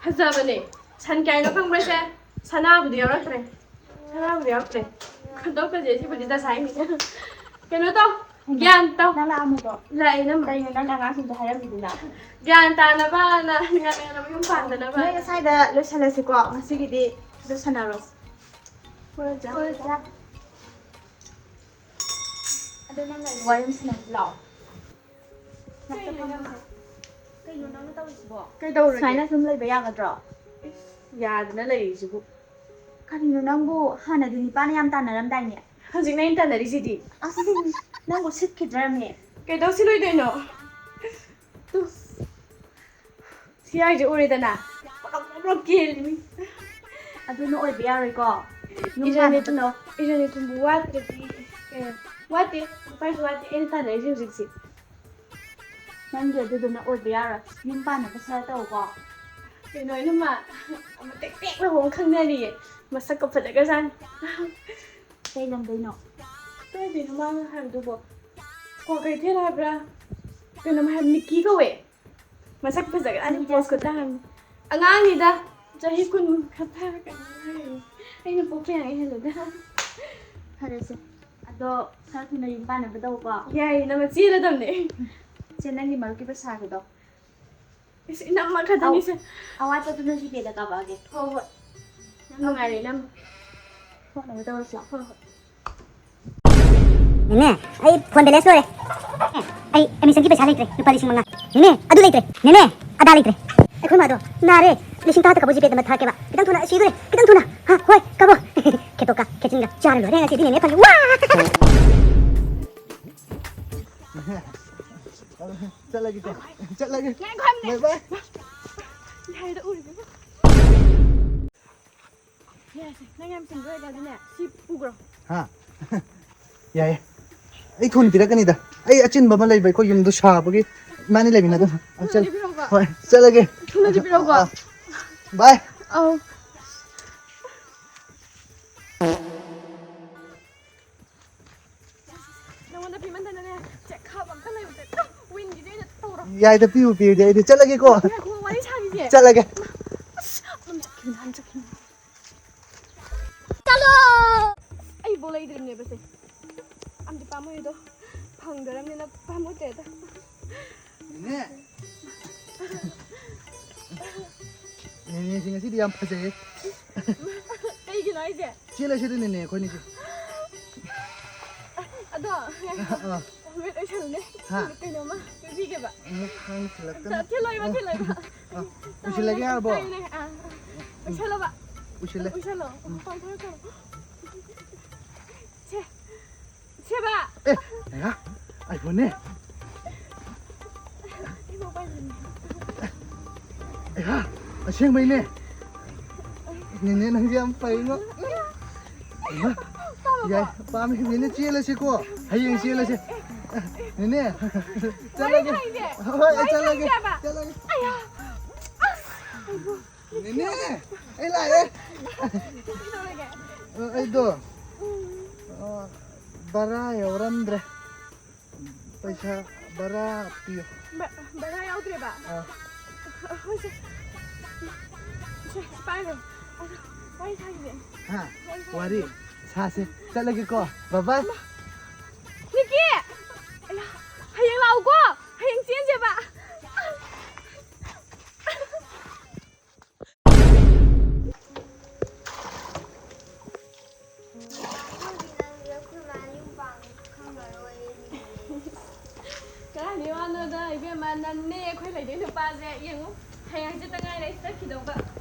ꯐꯖꯕꯅꯦ꯫ ꯁꯟ ꯀꯌꯥꯅꯣ ꯈꯪꯕ꯭ꯔꯥ ꯁꯦ? ꯁꯅꯥꯕꯨꯗꯤ ꯌꯥꯎꯔꯛꯇ꯭ꯔꯦ꯫ ꯁꯅꯥꯕꯨꯗꯤ ꯌꯥꯎꯔꯛꯇ꯭ꯔꯦ꯫ ꯈꯟꯗꯣꯛꯀꯁꯦ, ꯁꯤꯕꯨꯗꯤ ꯗꯁꯥꯏꯅꯤ꯫ ꯀꯩꯅꯣ ꯇꯧ, ꯒ꯭ꯌꯥꯟ ꯇꯧ꯫ ꯅꯪ ꯂꯥꯛꯑꯝꯃꯕꯣ? ꯂꯥꯛꯑꯦ, ꯏꯅꯝꯃ꯫ ꯀꯩꯅꯣ ꯅꯪꯅ ꯑꯉꯥꯡꯁꯤꯡꯗꯣ ꯍꯥꯏꯔꯝꯃꯤꯗꯨꯅ? ꯒ꯭ꯌꯥꯟ ꯇꯥꯅꯕꯅ, ꯉꯟꯅ ꯉꯟꯅ ꯃꯌꯨꯝ ꯄꯥꯟꯗꯅꯕ꯫ ꯅꯣꯏ ꯉꯁꯥꯏꯗ ꯂꯣꯏꯁꯜꯂꯁꯤꯀꯣ, ꯉꯁꯤꯒꯤꯗꯤ ꯂꯣꯏꯁꯟꯅꯔꯣ꯫ ꯍꯣꯏ, ꯑꯣꯖꯥ꯫ ꯍꯣꯏ, ꯑꯣꯖꯥ꯫ ꯑꯗꯣ ꯅꯪ ꯂꯩꯔꯦ, ꯋꯥꯔꯤ ꯑꯃ ꯁꯥꯟꯅꯁꯤ ꯂꯥꯛꯑꯣ꯫ ꯀꯩꯅꯣ ꯅꯪꯅ ꯇꯧꯔꯤꯁꯤꯕꯣ? ꯀꯩꯗꯧꯔꯒꯦ? ꯁꯨꯃꯥꯏꯅ ꯁꯨꯝ ꯂꯩꯕ ꯌꯥꯒꯗ꯭ꯔꯣ? ꯏꯁ, ꯌꯥꯗꯅ ꯂꯩꯔꯤꯁꯤꯕꯨ꯫ ꯀꯔꯤꯅꯣ ꯅꯪꯕꯨ? ꯍꯥꯟꯅꯗꯤ ꯅꯤꯄꯥꯅ ꯌꯥꯝ ꯇꯥꯟꯅꯔꯝꯗꯥꯏꯅꯦ? ꯍꯧꯖꯤꯛꯅ ꯑꯩꯅ ꯇꯥꯟꯅꯔꯤꯁꯤꯗꯤ꯫ ꯑꯁ, ꯅꯪꯕꯨ ꯁꯤꯠꯈꯤꯗ꯭ꯔꯥꯃꯦ? ꯀꯩꯗꯧ ꯁꯤꯠꯂꯣꯏꯗꯣꯏꯅꯣ? ꯇꯨ, ꯁꯤ ꯍꯥꯏꯁꯦ ꯎꯔꯦꯗꯅ? ꯄ꯭ꯔꯣꯛ ꯄ꯭ꯔꯣꯛ ꯀꯦꯜꯂꯤꯃꯤ꯫ ꯑꯗꯨꯅ ꯑꯣꯏꯕ ꯌꯥꯔꯣꯏꯀꯣ꯫ ꯌꯨꯝ ꯏꯔꯟ ꯄꯥꯟꯅꯕ ꯏꯊꯨꯝ-, ꯇꯧ꯫ ꯏꯔꯟ ꯏꯊꯨꯝꯕꯨ ꯋꯥꯠꯇ꯭ꯔꯗꯤ, ꯀꯩꯅꯣ, ꯋꯥꯠꯇꯦ, ꯅꯨꯄꯥꯁꯨ ꯋꯥꯠꯇꯦ, ꯑꯩꯅ ꯇꯥꯟꯅꯔꯤꯁꯦ ꯍꯧꯖꯤꯛꯁꯤ꯫ ꯅꯪꯒꯤ ꯑꯗꯨꯗꯨꯅ ꯑꯣꯏꯕ ꯌꯥꯔꯣꯏ꯫ ꯌꯨꯝ ꯄꯥꯟꯅꯕ ꯁꯦꯜ ꯇꯧꯀꯣ꯫ ꯀꯩꯅꯣ, ꯏꯅꯝꯃ, ꯑꯃ ꯇꯦꯛ ꯇꯦꯛ ꯂꯥꯎꯕ ꯑꯃ ꯈꯪꯅꯔꯤꯌꯦ꯫ ꯃꯁꯛꯀ ꯐꯖꯈ꯭ꯔꯖꯥꯠꯅꯤ꯫ ꯀꯩ ꯂꯝꯗꯩꯅꯣ? ꯀꯥꯏꯗꯩꯅꯣ ꯃꯥꯅ ꯍꯥꯏꯕꯗꯨꯕꯣ? ꯀꯣ ꯀꯩꯊꯦꯜ ꯍꯥꯏꯕ꯭ꯔꯥ? ꯀꯩꯅꯣꯝ ꯍꯥꯏꯕ, ꯃꯤꯀꯤ ꯀꯧꯋꯦ꯫ ꯃꯁꯛ ꯐꯖꯒ꯭ꯔꯖꯥꯠꯅꯤ, ꯄꯣꯁ ꯈꯨꯇꯥ ꯑꯃ꯫ ꯑꯉꯥꯡꯅꯤꯗ, ꯆꯍꯤ ꯀꯨꯟ ꯈꯔ ꯐꯥꯔꯛꯀꯅꯤ꯫ ꯑꯩꯅ ꯄꯣꯛꯄ ꯌꯥꯏ ꯍꯦꯜꯂꯦꯗ꯫ ꯐꯔꯦꯁꯦ꯫ ꯑꯗꯣ ꯈꯔ ꯊꯨꯅ ꯌꯨꯝ ꯄꯥꯟꯅꯕ ꯇꯧꯀꯣ꯫ ꯌꯥꯏꯌꯦ, ꯅꯪ ꯆꯦꯜꯂꯗꯝꯅꯦ꯫ ꯁꯦ, ꯅꯪꯒꯤ ꯃꯔꯨꯞꯀꯤ ꯄꯩꯁꯥꯒꯤꯗꯣ꯫ ꯏꯁ, ꯏꯅꯝꯃ ꯈꯛꯇꯅꯤꯁꯦ꯫ ꯑꯋꯥꯠꯄꯗꯨꯅ ꯖꯤꯄꯦꯗ ꯀꯥꯞꯄꯛꯑꯒꯦ꯫ ꯍꯣꯏ, ꯍꯣꯏ꯫ ꯌꯥꯝ ꯅꯨꯡꯉꯥꯏꯔꯦ, ꯏꯅꯝꯃ꯫ ꯊꯣꯛꯅꯕ ꯇꯧꯔꯁꯤ ꯂꯥꯛꯑꯣ꯫ ꯍꯣꯏ, ꯍꯣꯏ꯫ ꯅꯦꯅꯦ, ꯑꯩ ꯐꯣꯟ ꯕꯦꯂꯦꯟꯁ ꯂꯣꯏꯔꯦ꯫ ꯑꯩ ꯑꯦꯗꯃꯤꯁꯟꯒꯤ ꯄꯩꯁꯥ ꯂꯩꯇ꯭ꯔꯦ, ꯂꯨꯄꯥ ꯂꯤꯁꯤꯡ ꯃꯉꯥ꯫ ꯅꯦꯅꯦ, ꯑꯗꯨ ꯂꯩꯇ꯭ꯔꯦ꯫ ꯅꯦꯅꯦ, ꯑꯗꯥ ꯂꯩꯇ꯭ꯔꯦ꯫ ꯑꯩꯈꯣꯏ ꯃꯥꯗꯣ ꯅꯥꯔꯦ, ꯂꯤꯁꯤꯡ ꯇꯔꯥ ꯈꯛꯇ ꯀꯥꯞꯄꯣ, ꯖꯤꯄꯦꯗ ꯑꯃ ꯊꯥꯔꯛꯀꯦꯕ꯫ ꯈꯤꯇꯪ ꯊꯨꯅ, ꯁꯤꯗꯣꯔꯦ, ꯈꯤꯇꯪ ꯊꯨꯅ꯫ ꯍꯥ, ꯍꯣꯏ, ꯀꯥꯞꯄꯣ꯫ ꯈꯦꯇꯣꯛꯀ, ꯈꯦꯆꯤꯟꯒ ꯆꯥꯔ ꯂꯣꯏꯔꯦ ꯉꯁꯤꯗꯤ, ꯅꯦꯅꯦ ꯐꯪꯉꯦ꯫ ꯋꯥ! ꯆꯠꯂꯒꯦꯀꯣ, ꯆꯠꯂꯒꯦ꯫ ꯉꯥꯏꯈꯣ ꯍꯥꯏꯕꯅꯦ꯫ ꯕꯥꯏ ꯕꯥꯏ꯫ ꯌꯥꯏꯗ, ꯎꯔꯤꯗꯨꯕꯨ꯫ ꯌꯥꯔꯦꯁꯦ, ꯅꯪ ꯌꯥꯝ ꯆꯤꯟꯕ ꯑꯣꯏꯔꯗꯤꯅꯦ, ꯁꯤ ꯄꯨꯈ꯭ꯔꯣ꯫ ꯍꯥ? ꯌꯥꯏꯌꯦ꯫ ꯑꯩ ꯊꯨꯅ ꯄꯤꯔꯛꯀꯅꯤꯗ꯫ ꯑꯩ ꯑꯆꯤꯟꯕ ꯑꯃ ꯂꯩꯕ, ꯑꯩꯈꯣꯏ ꯌꯨꯝꯗꯣ ꯁꯥꯕꯒꯤ꯫ ꯏꯃꯥꯅꯤ ꯂꯩꯃꯤꯟꯅꯗꯣ꯫ ꯑ, ꯊꯨꯅꯗꯤ ꯆꯠꯂꯨ꯫ ꯄꯤꯔꯛꯎꯀꯣ꯫ ꯍꯣꯏ, ꯆꯠꯂꯒꯦ꯫ ꯊꯨꯅꯗꯤ ꯄꯤꯔꯛꯎꯀꯣ꯫ ꯑ, ꯕꯥꯏ꯫ ꯑꯧ꯫ ꯅꯉꯣꯟꯗ ꯄꯤꯃꯟꯗꯅꯅꯦ, ꯆꯦꯛꯈꯥꯕ ꯑꯝꯇ ꯂꯩꯕꯁꯦ꯫ ꯋꯤꯟꯒꯤꯗꯤ ꯑꯩꯅ ꯇꯧꯔꯣ꯫ ꯌꯥꯏꯗ, ꯄꯤꯌꯨ, ꯄꯤꯌꯨꯗꯤ꯫ ꯑꯩꯗꯤ ꯆꯠꯂꯒꯦꯀꯣ꯫ ꯉꯥꯏꯈꯣ, ꯋꯥꯔꯤ ꯁꯥꯈꯤꯁꯦ꯫ ꯆꯠꯂꯒꯦ꯫ ꯑꯁ, ꯑꯗꯨꯝ ꯆꯠꯈꯤꯕꯅꯤ, ꯑꯗꯨꯝ ꯆꯠꯈꯤꯕꯅꯤ꯫ ꯆꯠꯂꯣ! ꯑꯩꯕꯨ ꯂꯩꯗ꯭ꯔꯤꯕꯅꯦꯕꯁꯦ꯫ ꯑꯝꯗꯤ ꯄꯥꯝꯃꯨꯏꯗꯣ꯫ ꯐꯪꯗ꯭ꯔꯕꯅꯤꯅ ꯄꯥꯝꯃꯨꯗ꯭ꯔꯦꯗ꯫ ꯅꯦꯅꯦ꯫ ꯅꯦꯅꯦꯁꯤ ꯉꯁꯤꯗꯤ ꯌꯥꯝ ꯐꯖꯩꯌꯦ꯫ ꯀꯩꯒꯤꯅꯣ ꯍꯥꯏꯁꯦ? ꯆꯦꯜꯂꯁꯤꯗ ꯅꯦꯅꯦ ꯑꯩꯈꯣꯏꯅꯤꯁꯦ꯫ ꯑꯗꯣ, ꯑꯥ꯫ ꯋꯦꯠ ꯑꯣꯏꯁꯜꯂꯨꯅꯦ꯫ ꯍꯥ? ꯀꯩꯅꯣꯝꯃ ꯄꯤꯕꯤꯒꯦꯕ꯫ ꯑꯃꯨꯛ ꯈꯥꯡ ꯊꯤꯜꯂꯛꯇꯅ꯫ ꯊꯤꯜꯂꯣꯏꯕ, ꯑꯣ꯫ ꯊꯤꯜꯂꯣꯏꯕ꯫ ꯑꯥ꯫ ꯄꯨꯁꯤꯜꯂꯒꯦ ꯍꯥꯏꯔꯕꯣ? ꯀꯩꯅꯣꯅꯦ, ꯑꯥ꯫ ꯑꯣꯏꯁꯜꯂꯣꯕ꯫ ꯄꯨꯁꯤꯜꯂꯦ꯫ ꯑꯣꯏꯁꯜꯂꯣ꯫ ꯎꯝ꯫ ꯄꯥꯡꯊꯣꯛꯑꯣ꯫ ꯁꯦ꯫ ꯁꯦꯕꯥ! ꯑꯦ, ꯑꯌꯥ, iPhone ꯅꯦ꯫ ꯑꯌꯥ, ꯑꯁꯦꯡꯕꯩꯅꯦ꯫ ꯅꯦꯅꯦ, ꯅꯪꯁꯦ ꯌꯥꯝ ꯐꯩꯉꯣ꯫ ꯍꯩꯃꯥ, ꯌꯥꯏ, ꯄꯥꯝꯃꯦ꯫ ꯅꯦꯅꯦ, ꯆꯦꯜꯂꯁꯤꯀꯣ꯫ ꯍꯌꯦꯡ ꯆꯦꯜꯂꯁꯤ꯫ ꯅꯦꯅꯦ, ꯆꯠꯂꯒꯦ꯫ ꯍꯣꯏ, ꯑꯩ ꯆꯠꯂꯒꯦ꯫ ꯆꯠꯂꯒꯦ꯫ ꯑꯌꯥ! ꯑꯁ! ꯅꯦꯅꯦ, ꯑꯩ ꯂꯥꯛꯑꯦ꯫ ꯀꯩꯗꯧꯔꯒꯦ? ꯑ, ꯑꯩꯗꯣ, ꯎꯝ꯫ ꯑ, ꯚꯔꯥ ꯌꯥꯎꯔꯝꯗ꯭ꯔꯦ꯫ ꯄꯩꯁꯥ ꯚꯔꯥ ꯄꯤꯌꯨ꯫ ꯕ-, ꯚꯔꯥ ꯌꯥꯎꯗ꯭ꯔꯦꯕ? ꯑꯥ꯫ ꯍꯣꯏ, ꯁꯦ꯫ ꯁꯦ, ꯄꯥꯏꯔꯣ꯫ ꯑꯗꯣ, ꯋꯥꯔꯤ ꯁꯥꯈꯤꯁꯦ꯫ ꯍꯥ? ꯋꯥꯔꯤ ꯁꯥꯈꯤꯁꯦ꯫ ꯋꯥꯔꯤ ꯁꯥꯁꯦ꯫ ꯆꯠꯂꯒꯦꯀꯣ꯫ ꯕꯥꯏ ꯕꯥꯏ꯫ ꯅꯤꯀꯤ! ꯑꯌꯥ, ꯍꯌꯦꯡ ꯂꯥꯛꯎꯀꯣ꯫ ꯍꯌꯦꯡ ꯆꯦꯟꯁꯦꯕ꯫ ꯀꯗꯥꯏꯗꯩ ꯋꯥꯅꯣꯗ, ꯏꯕꯦꯝꯃ, ꯅꯪꯅꯦ ꯑꯩꯈꯣꯏ ꯂꯩꯗꯣꯏ ꯅꯨꯄꯥꯁꯦ꯫ ꯌꯦꯡꯉꯨ, ꯍꯌꯦꯡ ꯍꯪꯆꯤꯠꯇ ꯉꯥꯏꯔꯦ ꯑꯩ ꯆꯠꯈꯤꯗꯧꯕ꯫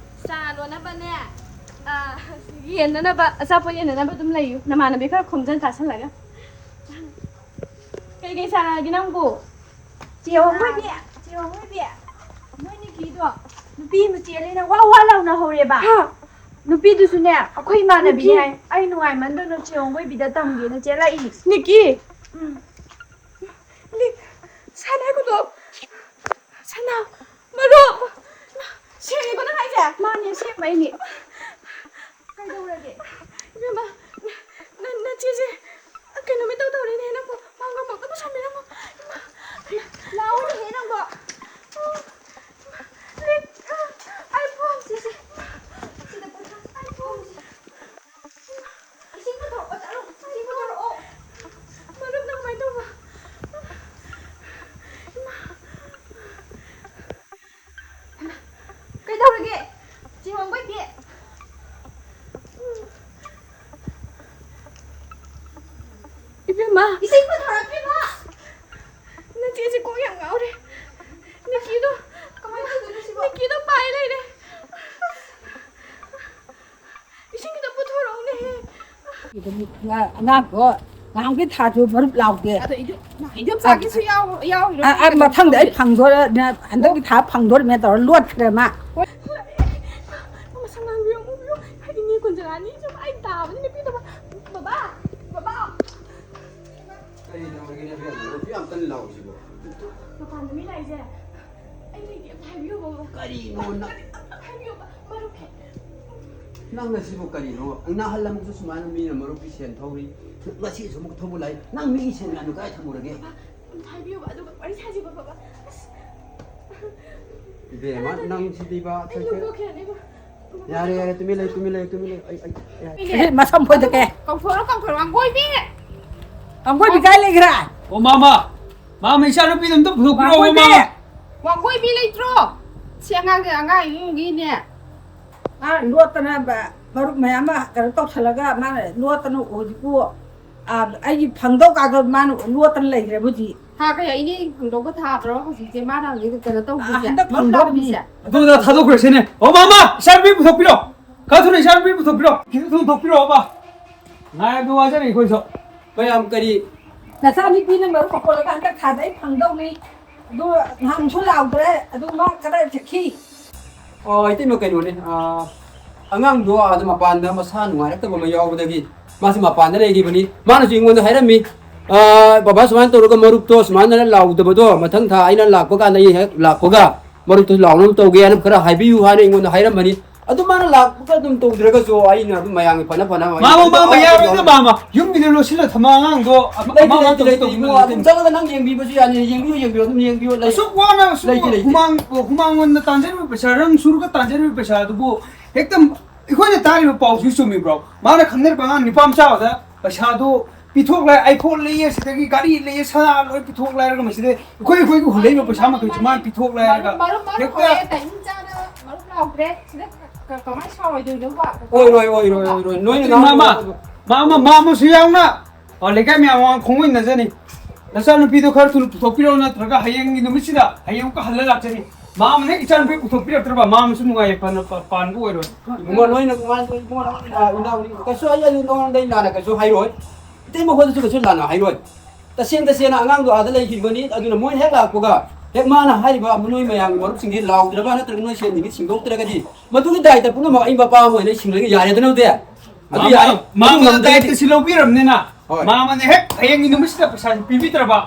ꯆꯥ ꯂꯣꯟꯅꯕꯅꯦ, ꯑ, ꯌꯦꯟꯅꯅꯕ ꯑꯆꯥꯄꯣꯠ ꯌꯦꯟꯅꯅꯕ ꯑꯗꯨꯝ ꯂꯩꯌꯨ, ꯅꯃꯥꯟꯅꯕꯤ ꯈꯔ ꯈꯣꯝꯖꯟ ꯆꯥꯁꯜꯂꯒ꯫ ꯀꯩꯀꯩ ꯆꯥꯔꯛꯑꯒꯦ ꯅꯪꯕꯨ? ꯆꯦ ꯋꯥꯡꯒꯣꯏꯕꯤ, ꯆꯦ ꯋꯥꯡꯒꯣꯏꯕꯤ, ꯅꯣꯏ ꯅꯤꯀꯤꯗꯣ ꯅꯨꯄꯤ ꯑꯃ ꯆꯦꯜꯂꯦꯅ ꯋꯥ ꯋꯥ ꯂꯥꯎꯅ ꯍꯧꯔꯦꯕ꯫ ꯍꯥ? ꯅꯨꯄꯤꯗꯨꯁꯨꯅꯦ ꯑꯩꯈꯣꯏ ꯏꯃꯥꯟꯅꯕꯤꯅꯦ ꯅꯤꯀꯤ꯫ ꯍꯥꯏ꯫ ꯑꯩ ꯅꯨꯡꯉꯥꯏꯃꯟꯗꯅ ꯆꯦ ꯋꯥꯡꯒꯣꯏꯕꯤꯗ ꯇꯝꯒꯦꯅ ꯆꯦꯜꯂꯛꯏꯅꯤ꯫ ꯅꯤꯀꯤ! ꯎꯝ꯫ ꯂꯤꯛ, ꯁꯅꯥ ꯈꯨꯗꯣꯞ, ꯁꯅꯥ ꯃꯔꯨꯞ꯫ ꯁꯦꯡꯉꯦꯀꯣ ꯅꯪ ꯍꯥꯏꯁꯦ? ꯃꯥꯅꯦ, ꯑꯁꯦꯡꯕꯩꯅꯦ꯫ ꯀꯩꯗꯧꯔꯒꯦ? ꯏꯕꯦꯝꯃ, ꯅ-, ꯅ-, ꯅꯆꯦꯁꯦ ꯀꯩꯅꯣꯝ ꯏꯇꯧ ꯇꯧꯔꯦꯅꯦ ꯅꯪꯕꯨ꯫ ꯃꯥ ꯉꯝꯃꯛꯇꯕ ꯁꯥꯕꯤꯔꯝꯃꯣ꯫ ꯏꯃꯥ, ꯂꯥꯛꯑꯣꯅꯦꯍꯦ ꯅꯪꯕꯣ꯫ ꯂꯤꯛ, ꯑꯥꯏ ꯐꯣꯟ꯫ ꯁꯦ, ꯁꯦ꯫ ꯁꯤꯗ ꯄꯣꯊꯥ꯫ ꯑꯥꯏ ꯐꯣꯟꯁꯦ꯫ ꯏꯁꯤꯡ ꯄꯨꯊꯣꯔꯛꯑꯣ ꯆꯠꯂꯣ꯫ ꯏꯁꯤꯡ ꯄꯨꯊꯣꯔꯛꯑꯣ꯫ ꯃꯔꯨꯞ, ꯅꯪ ꯀꯃꯥꯏꯅ ꯇꯧꯕ? ꯏꯃꯥ꯫ ꯀꯩꯗꯧꯔꯒꯦ? ꯆꯦ ꯋꯥꯡꯒꯣꯏꯕꯤ꯫ ꯏꯕꯦꯝꯃ꯫ ꯏꯁꯤꯡ ꯄꯨꯊꯣꯔꯛꯑꯣ ꯏꯕꯦꯝꯃ꯫ ꯅꯆꯦꯁꯦ ꯀꯣꯛ ꯌꯥꯝ ꯉꯥꯎꯔꯦ꯫ ꯅꯤꯀꯤꯗꯣ꯫ ꯀꯃꯥꯏꯅ ꯇꯧꯗꯣꯏꯅꯣ ꯁꯤꯕꯣ? ꯅꯤꯀꯤꯗꯣ ꯄꯥꯏ ꯂꯩꯔꯦ꯫ ꯏꯁꯤꯡ ꯈꯤꯇ ꯄꯨꯊꯣꯔꯛꯎꯅꯦꯍꯦ꯫ ꯑꯉꯥꯡꯗꯣ ꯉꯍꯥꯟꯒꯤ ꯊꯥꯁꯨ ꯃꯔꯨꯞ ꯂꯥꯎꯗꯦ꯫ ꯑꯗꯣ ꯏꯗꯣ-, ꯏꯗꯣꯝꯆꯥꯒꯤꯁꯨ ꯌꯥꯎ-, ꯌꯥꯎꯔꯤꯔꯣ? ꯑ, ꯑ, ꯃꯊꯪꯗ ꯑꯩ ꯐꯪꯗꯣꯔꯦ, ꯍꯟꯗꯛꯀꯤ ꯊꯥ ꯐꯪꯗꯣꯔꯦ ꯇꯧꯔ ꯂꯣꯠꯈ꯭ꯔꯦ ꯃꯥ꯫ ꯍꯣꯏ꯫ ꯃꯁꯝ ꯉꯥꯡꯕꯤꯌꯣ, ꯑꯃꯨꯕꯤꯌꯣ꯫ ꯏꯅꯦ ꯀꯨꯟꯖꯔꯥꯅꯤꯁꯨ ꯑꯩ ꯇꯥꯕꯅꯤ ꯅꯨꯄꯤꯗꯨꯕꯨ꯫ ꯕꯕꯥ! ꯕꯕꯥ! ꯀꯔꯤ ꯇꯧꯔꯒꯦ ꯅꯕꯦꯝꯃ? ꯅꯨꯄꯤ ꯌꯥꯝ ꯀꯟꯅ ꯂꯥꯎꯔꯤꯁꯤꯕꯣ? ꯃꯄꯥꯟꯗ ꯃꯤ ꯂꯥꯛꯏꯁꯦ꯫ ꯑꯩ ꯂꯩꯇꯦ, ꯑꯝꯇ ꯍꯥꯏꯕꯤꯌꯣ, ꯕꯕꯥ꯫ ꯀꯔꯤꯅꯣ ꯅꯪ? ꯑꯝꯇ ꯍꯥꯏꯕꯤꯌꯣꯕ, ꯃꯔꯨꯞꯀꯤ꯫ ꯅꯪ ꯉꯁꯤꯕꯨ ꯀꯔꯤꯅꯣ? ꯅꯍꯥꯟ ꯑꯃꯨꯛꯁꯨ ꯁꯨꯃꯥꯏꯅ ꯃꯤꯅ ꯃꯔꯨꯞꯀꯤ ꯁꯦꯟ ꯊꯧꯔꯤ, ꯉꯁꯤꯁꯨ ꯑꯃꯨꯛ ꯊꯧꯕ ꯂꯥꯛꯏ꯫ ꯅꯪ ꯃꯤꯒꯤ ꯁꯦꯟ ꯃꯌꯥꯝꯗꯨ ꯀꯥꯏ ꯊꯝꯃꯨꯔꯒꯦ? ꯕꯕꯥ, ꯍꯥꯏꯕꯤꯌꯨꯕ, ꯑꯗꯨꯒ ꯋꯥꯔꯤ ꯁꯥꯁꯤꯕ, ꯕꯕꯥ꯫ ꯑꯁ꯫ ꯏꯕꯦꯝꯃ, ꯅꯪꯁꯤꯗꯤꯕ, ꯑꯩ ꯁꯦ-, ꯁꯦ-, ꯂꯨꯝꯊꯣꯛꯈꯤꯔꯅꯤꯕ꯫ ꯌꯥꯔꯦ, ꯌꯥꯔꯦ, ꯇꯨꯃꯤꯟ ꯂꯩꯌꯨ, ꯇꯨꯃꯤꯟ ꯂꯩꯌꯨ, ꯇꯨꯃꯤꯟ ꯂꯩꯌꯨ꯫ ꯑꯩ, ꯑꯩ, ꯌꯥꯔꯦ꯫ ꯑꯦ, ꯃꯁꯝ ꯐꯣꯏꯗꯠꯀꯦ꯫ ꯀꯧꯊꯣꯔꯛꯑꯣ, ꯀꯧꯊꯣꯔꯛꯑꯣ, ꯋꯥꯡꯒꯣꯏꯕꯤ! ꯋꯥꯡꯒꯣꯏꯕꯤ ꯀꯥꯏ ꯂꯩꯈ꯭ꯔꯦ? ꯑꯣ, ꯃꯥꯃ! ꯃꯥꯃ, ꯏꯆꯥꯅꯨꯄꯤꯗꯣ ꯑꯝꯇ ꯄꯨꯊꯣꯛꯄꯤꯔꯛꯑꯣ, ꯋꯥꯡꯒꯣꯏꯕꯤ! ꯃꯥꯃ! ꯋꯥꯡꯒꯣꯏꯕꯤ ꯂꯩꯇ꯭ꯔꯣ? ꯁꯤ ꯑꯉꯥꯡꯁꯦ ꯑꯉꯥꯡ ꯏꯃꯨꯡꯒꯤꯅꯦ꯫ ꯃꯥ ꯂꯣꯠꯇꯅ ꯕ-, ꯃꯔꯨꯞ ꯃꯌꯥꯝ ꯑꯃ ꯀꯩꯅꯣ ꯇꯧꯁꯜꯂꯒ ꯃꯥꯅ ꯂꯣꯠꯇꯅ ꯍꯧꯖꯤꯛꯄꯨ, ꯑ, ꯑꯩꯒꯤ ꯐꯪꯗꯧ ꯀꯥꯗꯣ ꯃꯥꯅ ꯂꯣꯠꯇꯅ ꯂꯩꯈ꯭ꯔꯦ ꯍꯧꯖꯤꯛ꯫ ꯊꯥ ꯀꯌꯥ ꯏꯅꯦ ꯐꯪꯗꯧꯕ ꯊꯥꯗ꯭ꯔꯣ ꯍꯧꯖꯤꯛꯁꯦ ꯃꯥꯅ ꯍꯧꯖꯤꯛ ꯀꯩꯅꯣ ꯇꯧꯗꯣꯏꯁꯦ? ꯍꯟꯗꯛ ꯃꯔꯨꯞ ꯐꯪꯗꯧꯕ ꯂꯥꯛꯄꯤꯁꯦ? ꯃꯤꯁꯦ꯫ ꯑꯗꯨꯗ ꯊꯥꯗꯣꯛꯈ꯭ꯔꯁꯤꯅꯦ꯫ ꯑꯣ, ꯃꯥꯃ, ꯏꯆꯥꯅꯨꯄꯤ ꯄꯨꯊꯣꯛꯄꯤꯔꯣ꯫ ꯈꯔ ꯊꯨꯅ ꯏꯆꯥꯅꯨꯄꯤ ꯄꯨꯊꯣꯛꯄꯤꯔꯣ꯫ ꯈꯤꯇꯪ ꯊꯨꯅ ꯊꯣꯛꯄꯤꯔꯣ, ꯃꯥꯃ꯫ ꯉꯥꯏꯕꯗ ꯋꯥꯖꯔꯦ ꯑꯩꯈꯣꯏꯁꯨ꯫ ꯃꯌꯥꯝ ꯀꯔꯤ? ꯅꯆꯥꯅꯨꯄꯤꯅ ꯃꯔꯨꯞ ꯍꯧꯔꯒ ꯍꯟꯗꯛ ꯊꯥꯗ ꯑꯩ ꯐꯪꯗꯧꯅꯤ꯫ ꯑꯗꯨ ꯅꯍꯥꯟꯁꯨ ꯂꯥꯎꯗ꯭ꯔꯦ꯫ ꯑꯗꯨ ꯃꯥ ꯀꯗꯥꯏ ꯆꯠꯈꯤ? ꯑꯣ, ꯏꯇꯩꯃ, ꯀꯩꯅꯣꯅꯦ, ꯑꯥ, ꯑꯉꯥꯡꯗꯣ ꯑꯥꯗ ꯃꯄꯥꯟꯗ ꯃꯁꯥ ꯅꯨꯡꯉꯥꯏꯔꯛꯇꯕ ꯑꯃ ꯌꯥꯎꯕꯗꯒꯤ ꯃꯥꯁꯤ ꯃꯄꯥꯟꯗ ꯂꯩꯈꯤꯕꯅꯤ꯫ ꯃꯥꯅꯁꯨ ꯑꯩꯉꯣꯟꯗ ꯍꯥꯏꯔꯝꯃꯤ, "ꯑꯥ, ꯕꯕꯥ ꯁꯨꯃꯥꯏꯅ ꯇꯧꯔꯒ ꯃꯔꯨꯞꯇꯣ ꯁꯨꯃꯥꯏꯅ ꯂꯥꯎꯗꯕꯗꯣ ꯃꯊꯪ ꯊꯥ ꯑꯩꯅ ꯂꯥꯛꯄ ꯀꯥꯟꯗ ꯑꯩ ꯍꯦꯛ ꯂꯥꯛꯄꯒ ꯃꯔꯨꯞꯇꯣ ꯂꯥꯎꯅꯕ ꯇꯧꯒꯦ ꯍꯥꯏꯅ ꯈꯔ ꯍꯥꯏꯕꯤꯌꯨ" ꯍꯥꯏꯅ ꯑꯩꯉꯣꯟꯗ ꯍꯥꯏꯔꯝꯕꯅꯤ꯫ ꯑꯗꯨ ꯃꯥꯅ ꯂꯥꯛꯄꯒ ꯑꯗꯨꯝ ꯇꯧꯗ꯭ꯔꯒꯁꯨ ꯑꯩꯅ ꯑꯗꯨꯝ ꯃꯌꯥꯝꯒꯤ ꯐꯅ ꯐꯅꯕ ꯃꯥꯃ, ꯃꯥꯃ, ꯌꯥꯔꯣꯏꯗ, ꯃꯥꯃ꯫ ꯌꯨꯝꯒꯤꯗ ꯂꯣꯠꯁꯤꯜꯂ ꯊꯝꯃ ꯑꯉꯥꯡꯗꯣ ꯑꯃ, ꯂꯩꯇꯦ, ꯑꯃ ꯂꯩꯇꯦ, ꯇꯧꯁꯤ ꯂꯩꯇꯦ, ꯇꯧꯁꯤ ꯏꯕꯨꯡꯉꯣ꯫ ꯇꯧꯁꯤ꯫ ꯑꯗꯨꯝ ꯆꯠꯂꯒ ꯅꯪ ꯌꯦꯡꯕꯤꯕꯁꯨ ꯌꯥꯅꯤ, ꯌꯦꯡꯕꯤꯌꯨ, ꯌꯦꯡꯕꯤꯌꯨ, ꯑꯗꯨꯝ ꯌꯦꯡꯕꯤꯌꯨ, ꯂꯩ-, ꯑꯁꯨꯛ ꯋꯥꯅ, ꯑꯁꯨꯛ ꯂꯩꯇꯦ, ꯂꯩꯇꯦ꯫ ꯍꯨꯃꯥꯡ, ꯍꯨꯃꯥꯡ ꯃꯟꯅ ꯇꯥꯟꯖꯔꯤꯕ ꯄꯩꯁꯥ, ꯔꯪ ꯁꯨꯔꯒ ꯇꯥꯟꯖꯔꯤꯕ ꯄꯩꯁꯥ ꯑꯗꯨꯕꯨ ꯍꯦꯛꯇ ꯑꯩꯈꯣꯏꯅ ꯇꯥꯔꯤꯕ ꯄꯥꯎꯁꯤ ꯆꯨꯝꯃꯤꯕ꯭ꯔꯣ? ꯃꯥꯅ ꯈꯪꯅꯔꯤꯕ ꯑꯉꯥꯡ ꯅꯤꯄꯥ ꯃꯆꯥ ꯑꯃꯗ ꯄꯩꯁꯥꯗꯨ ꯄꯤꯊꯣꯛꯂꯦ, iPhone ꯂꯩꯌꯦ, ꯁꯤꯗꯒꯤ ꯒꯥꯔꯤ ꯂꯩꯌꯦ, ꯁꯅꯥ ꯂꯣꯏ ꯄꯤꯊꯣꯛꯂꯦ ꯍꯥꯏꯔꯒ ꯃꯁꯤꯗ ꯑꯩꯈꯣꯏ, ꯑꯩꯈꯣꯏꯒꯤ ꯍꯨꯜꯂꯛꯏꯕ ꯄꯩꯁꯥ ꯃꯈꯩꯁꯨ ꯃꯥꯅ ꯄꯤꯊꯣꯛꯂꯦ ꯍꯥꯏꯔꯒ ꯃꯔꯨꯞ, ꯃꯔꯨꯞ ꯍꯦꯛꯇ ꯑꯣꯏꯔꯦ, timing ꯆꯥꯅ ꯃꯔꯨꯞ ꯂꯥꯎꯗ꯭ꯔꯦ꯫ ꯁꯤꯗ ꯀ-, ꯀ-, ꯀꯃꯥꯏꯅ ꯁꯥꯎꯔꯣꯏꯗꯣꯏꯅꯣꯕ? ꯑꯣꯏꯔꯣꯏ, ꯑꯣꯏꯔꯣꯏ, ꯑꯣꯏꯔꯣꯏ꯫ ꯅꯣꯏꯅ ꯃꯥꯃ, ꯉꯥꯡꯕ ꯃꯥꯃ, ꯃꯥꯃꯁꯨ ꯌꯥꯎꯅ ꯑꯣ, ꯂꯩꯀꯥꯏ ꯃꯌꯥꯝ ꯃꯃꯥꯡ ꯈꯣꯡꯑꯣꯏꯅꯖꯅꯤ꯫ ꯅꯆꯥꯅꯨꯄꯤꯗꯣ ꯈꯔ ꯊꯨꯅ ꯄꯨꯊꯣꯛꯄꯤꯔꯛꯑꯣ, ꯅꯠꯇ꯭ꯔꯒ ꯍꯌꯦꯡꯒꯤ ꯅꯨꯃꯤꯠꯁꯤꯗ, ꯍꯌꯦꯡ ꯑꯃꯨꯛꯀ ꯍꯜꯂ ꯂꯥꯛꯆꯅꯤ꯫ ꯃꯥꯃꯅ ꯍꯦꯛ ꯏꯆꯥꯅꯨꯄꯤ ꯄꯨꯊꯣꯛꯄꯤꯔꯛꯇ꯭ꯔꯕ, ꯃꯥꯃꯁꯨ ꯅꯨꯡꯉꯥꯏ ꯌꯥꯏꯐꯅ ꯄ-, ꯄꯥꯟꯕ ꯑꯣꯏꯔꯣꯏ꯫ ꯏꯕꯨꯡꯉꯣ, ꯅꯣꯏꯅ ꯅꯨꯡꯉꯥꯏ-, ꯏꯕꯨꯡꯉꯣ, ꯅꯪ, ꯑ, ꯏꯅꯥꯎꯅꯤ, ꯀꯩꯁꯨ ꯑꯩ, ꯑꯩ ꯅꯉꯣꯟꯗ ꯑꯩ ꯂꯥꯟꯅ ꯀꯩꯁꯨ ꯍꯥꯏꯔꯣꯏ꯫ ꯏꯇꯩꯃ ꯈꯣꯏꯗꯁꯨ ꯀꯩꯁꯨ ꯂꯥꯟꯅ ꯍꯥꯏꯔꯣꯏ꯫ ꯇꯁꯦꯡ ꯇꯁꯦꯡꯅ ꯑꯉꯥꯡꯗꯣ ꯑꯥꯗ ꯂꯩꯈꯤꯕꯅꯤ, ꯑꯗꯨꯅ ꯃꯣꯏꯅ ꯍꯦꯛ ꯂꯥꯛꯄꯒ, ꯍꯦꯛ ꯃꯥꯅ ꯍꯥꯏꯔꯤꯕ ꯅꯣꯏ ꯃꯌꯥꯝꯒꯤ ꯃꯔꯨꯞꯁꯤꯡꯁꯤ ꯂꯥꯎꯗ꯭ꯔꯕ ꯅꯠꯇ꯭ꯔꯒ ꯅꯣꯏ ꯁꯦꯟꯁꯤꯡꯁꯤ ꯁꯤꯡꯗꯣꯛꯇ꯭ꯔꯒꯗꯤ, ꯃꯗꯨꯒꯤ ꯗꯥꯏꯇ ꯄꯨꯝꯅꯃꯛ ꯑꯩ ꯃꯄꯥ ꯑꯃ ꯑꯣꯏꯅ ꯑꯩ ꯁꯤꯡꯂꯒ ꯌꯥꯔꯦꯗꯅ ꯍꯧꯖꯤꯛ꯫ ꯑꯗꯨ ꯃꯥꯃ, ꯌꯥꯔꯦ꯫ ꯃꯥꯃꯅ ꯑꯗꯨ ꯉꯝꯗ꯭ꯔꯒꯗꯤ ꯗꯥꯏꯇ ꯁꯤ ꯂꯧꯕꯤꯔꯕꯅꯤꯅ, ꯍꯣꯏ꯫ ꯃꯥꯃꯅ ꯍꯦꯛ ꯍꯌꯦꯡꯒꯤ ꯅꯨꯃꯤꯠꯁꯤꯗ ꯄꯩꯁꯥꯁꯤ ꯄꯤꯕꯤꯗ꯭ꯔꯕ,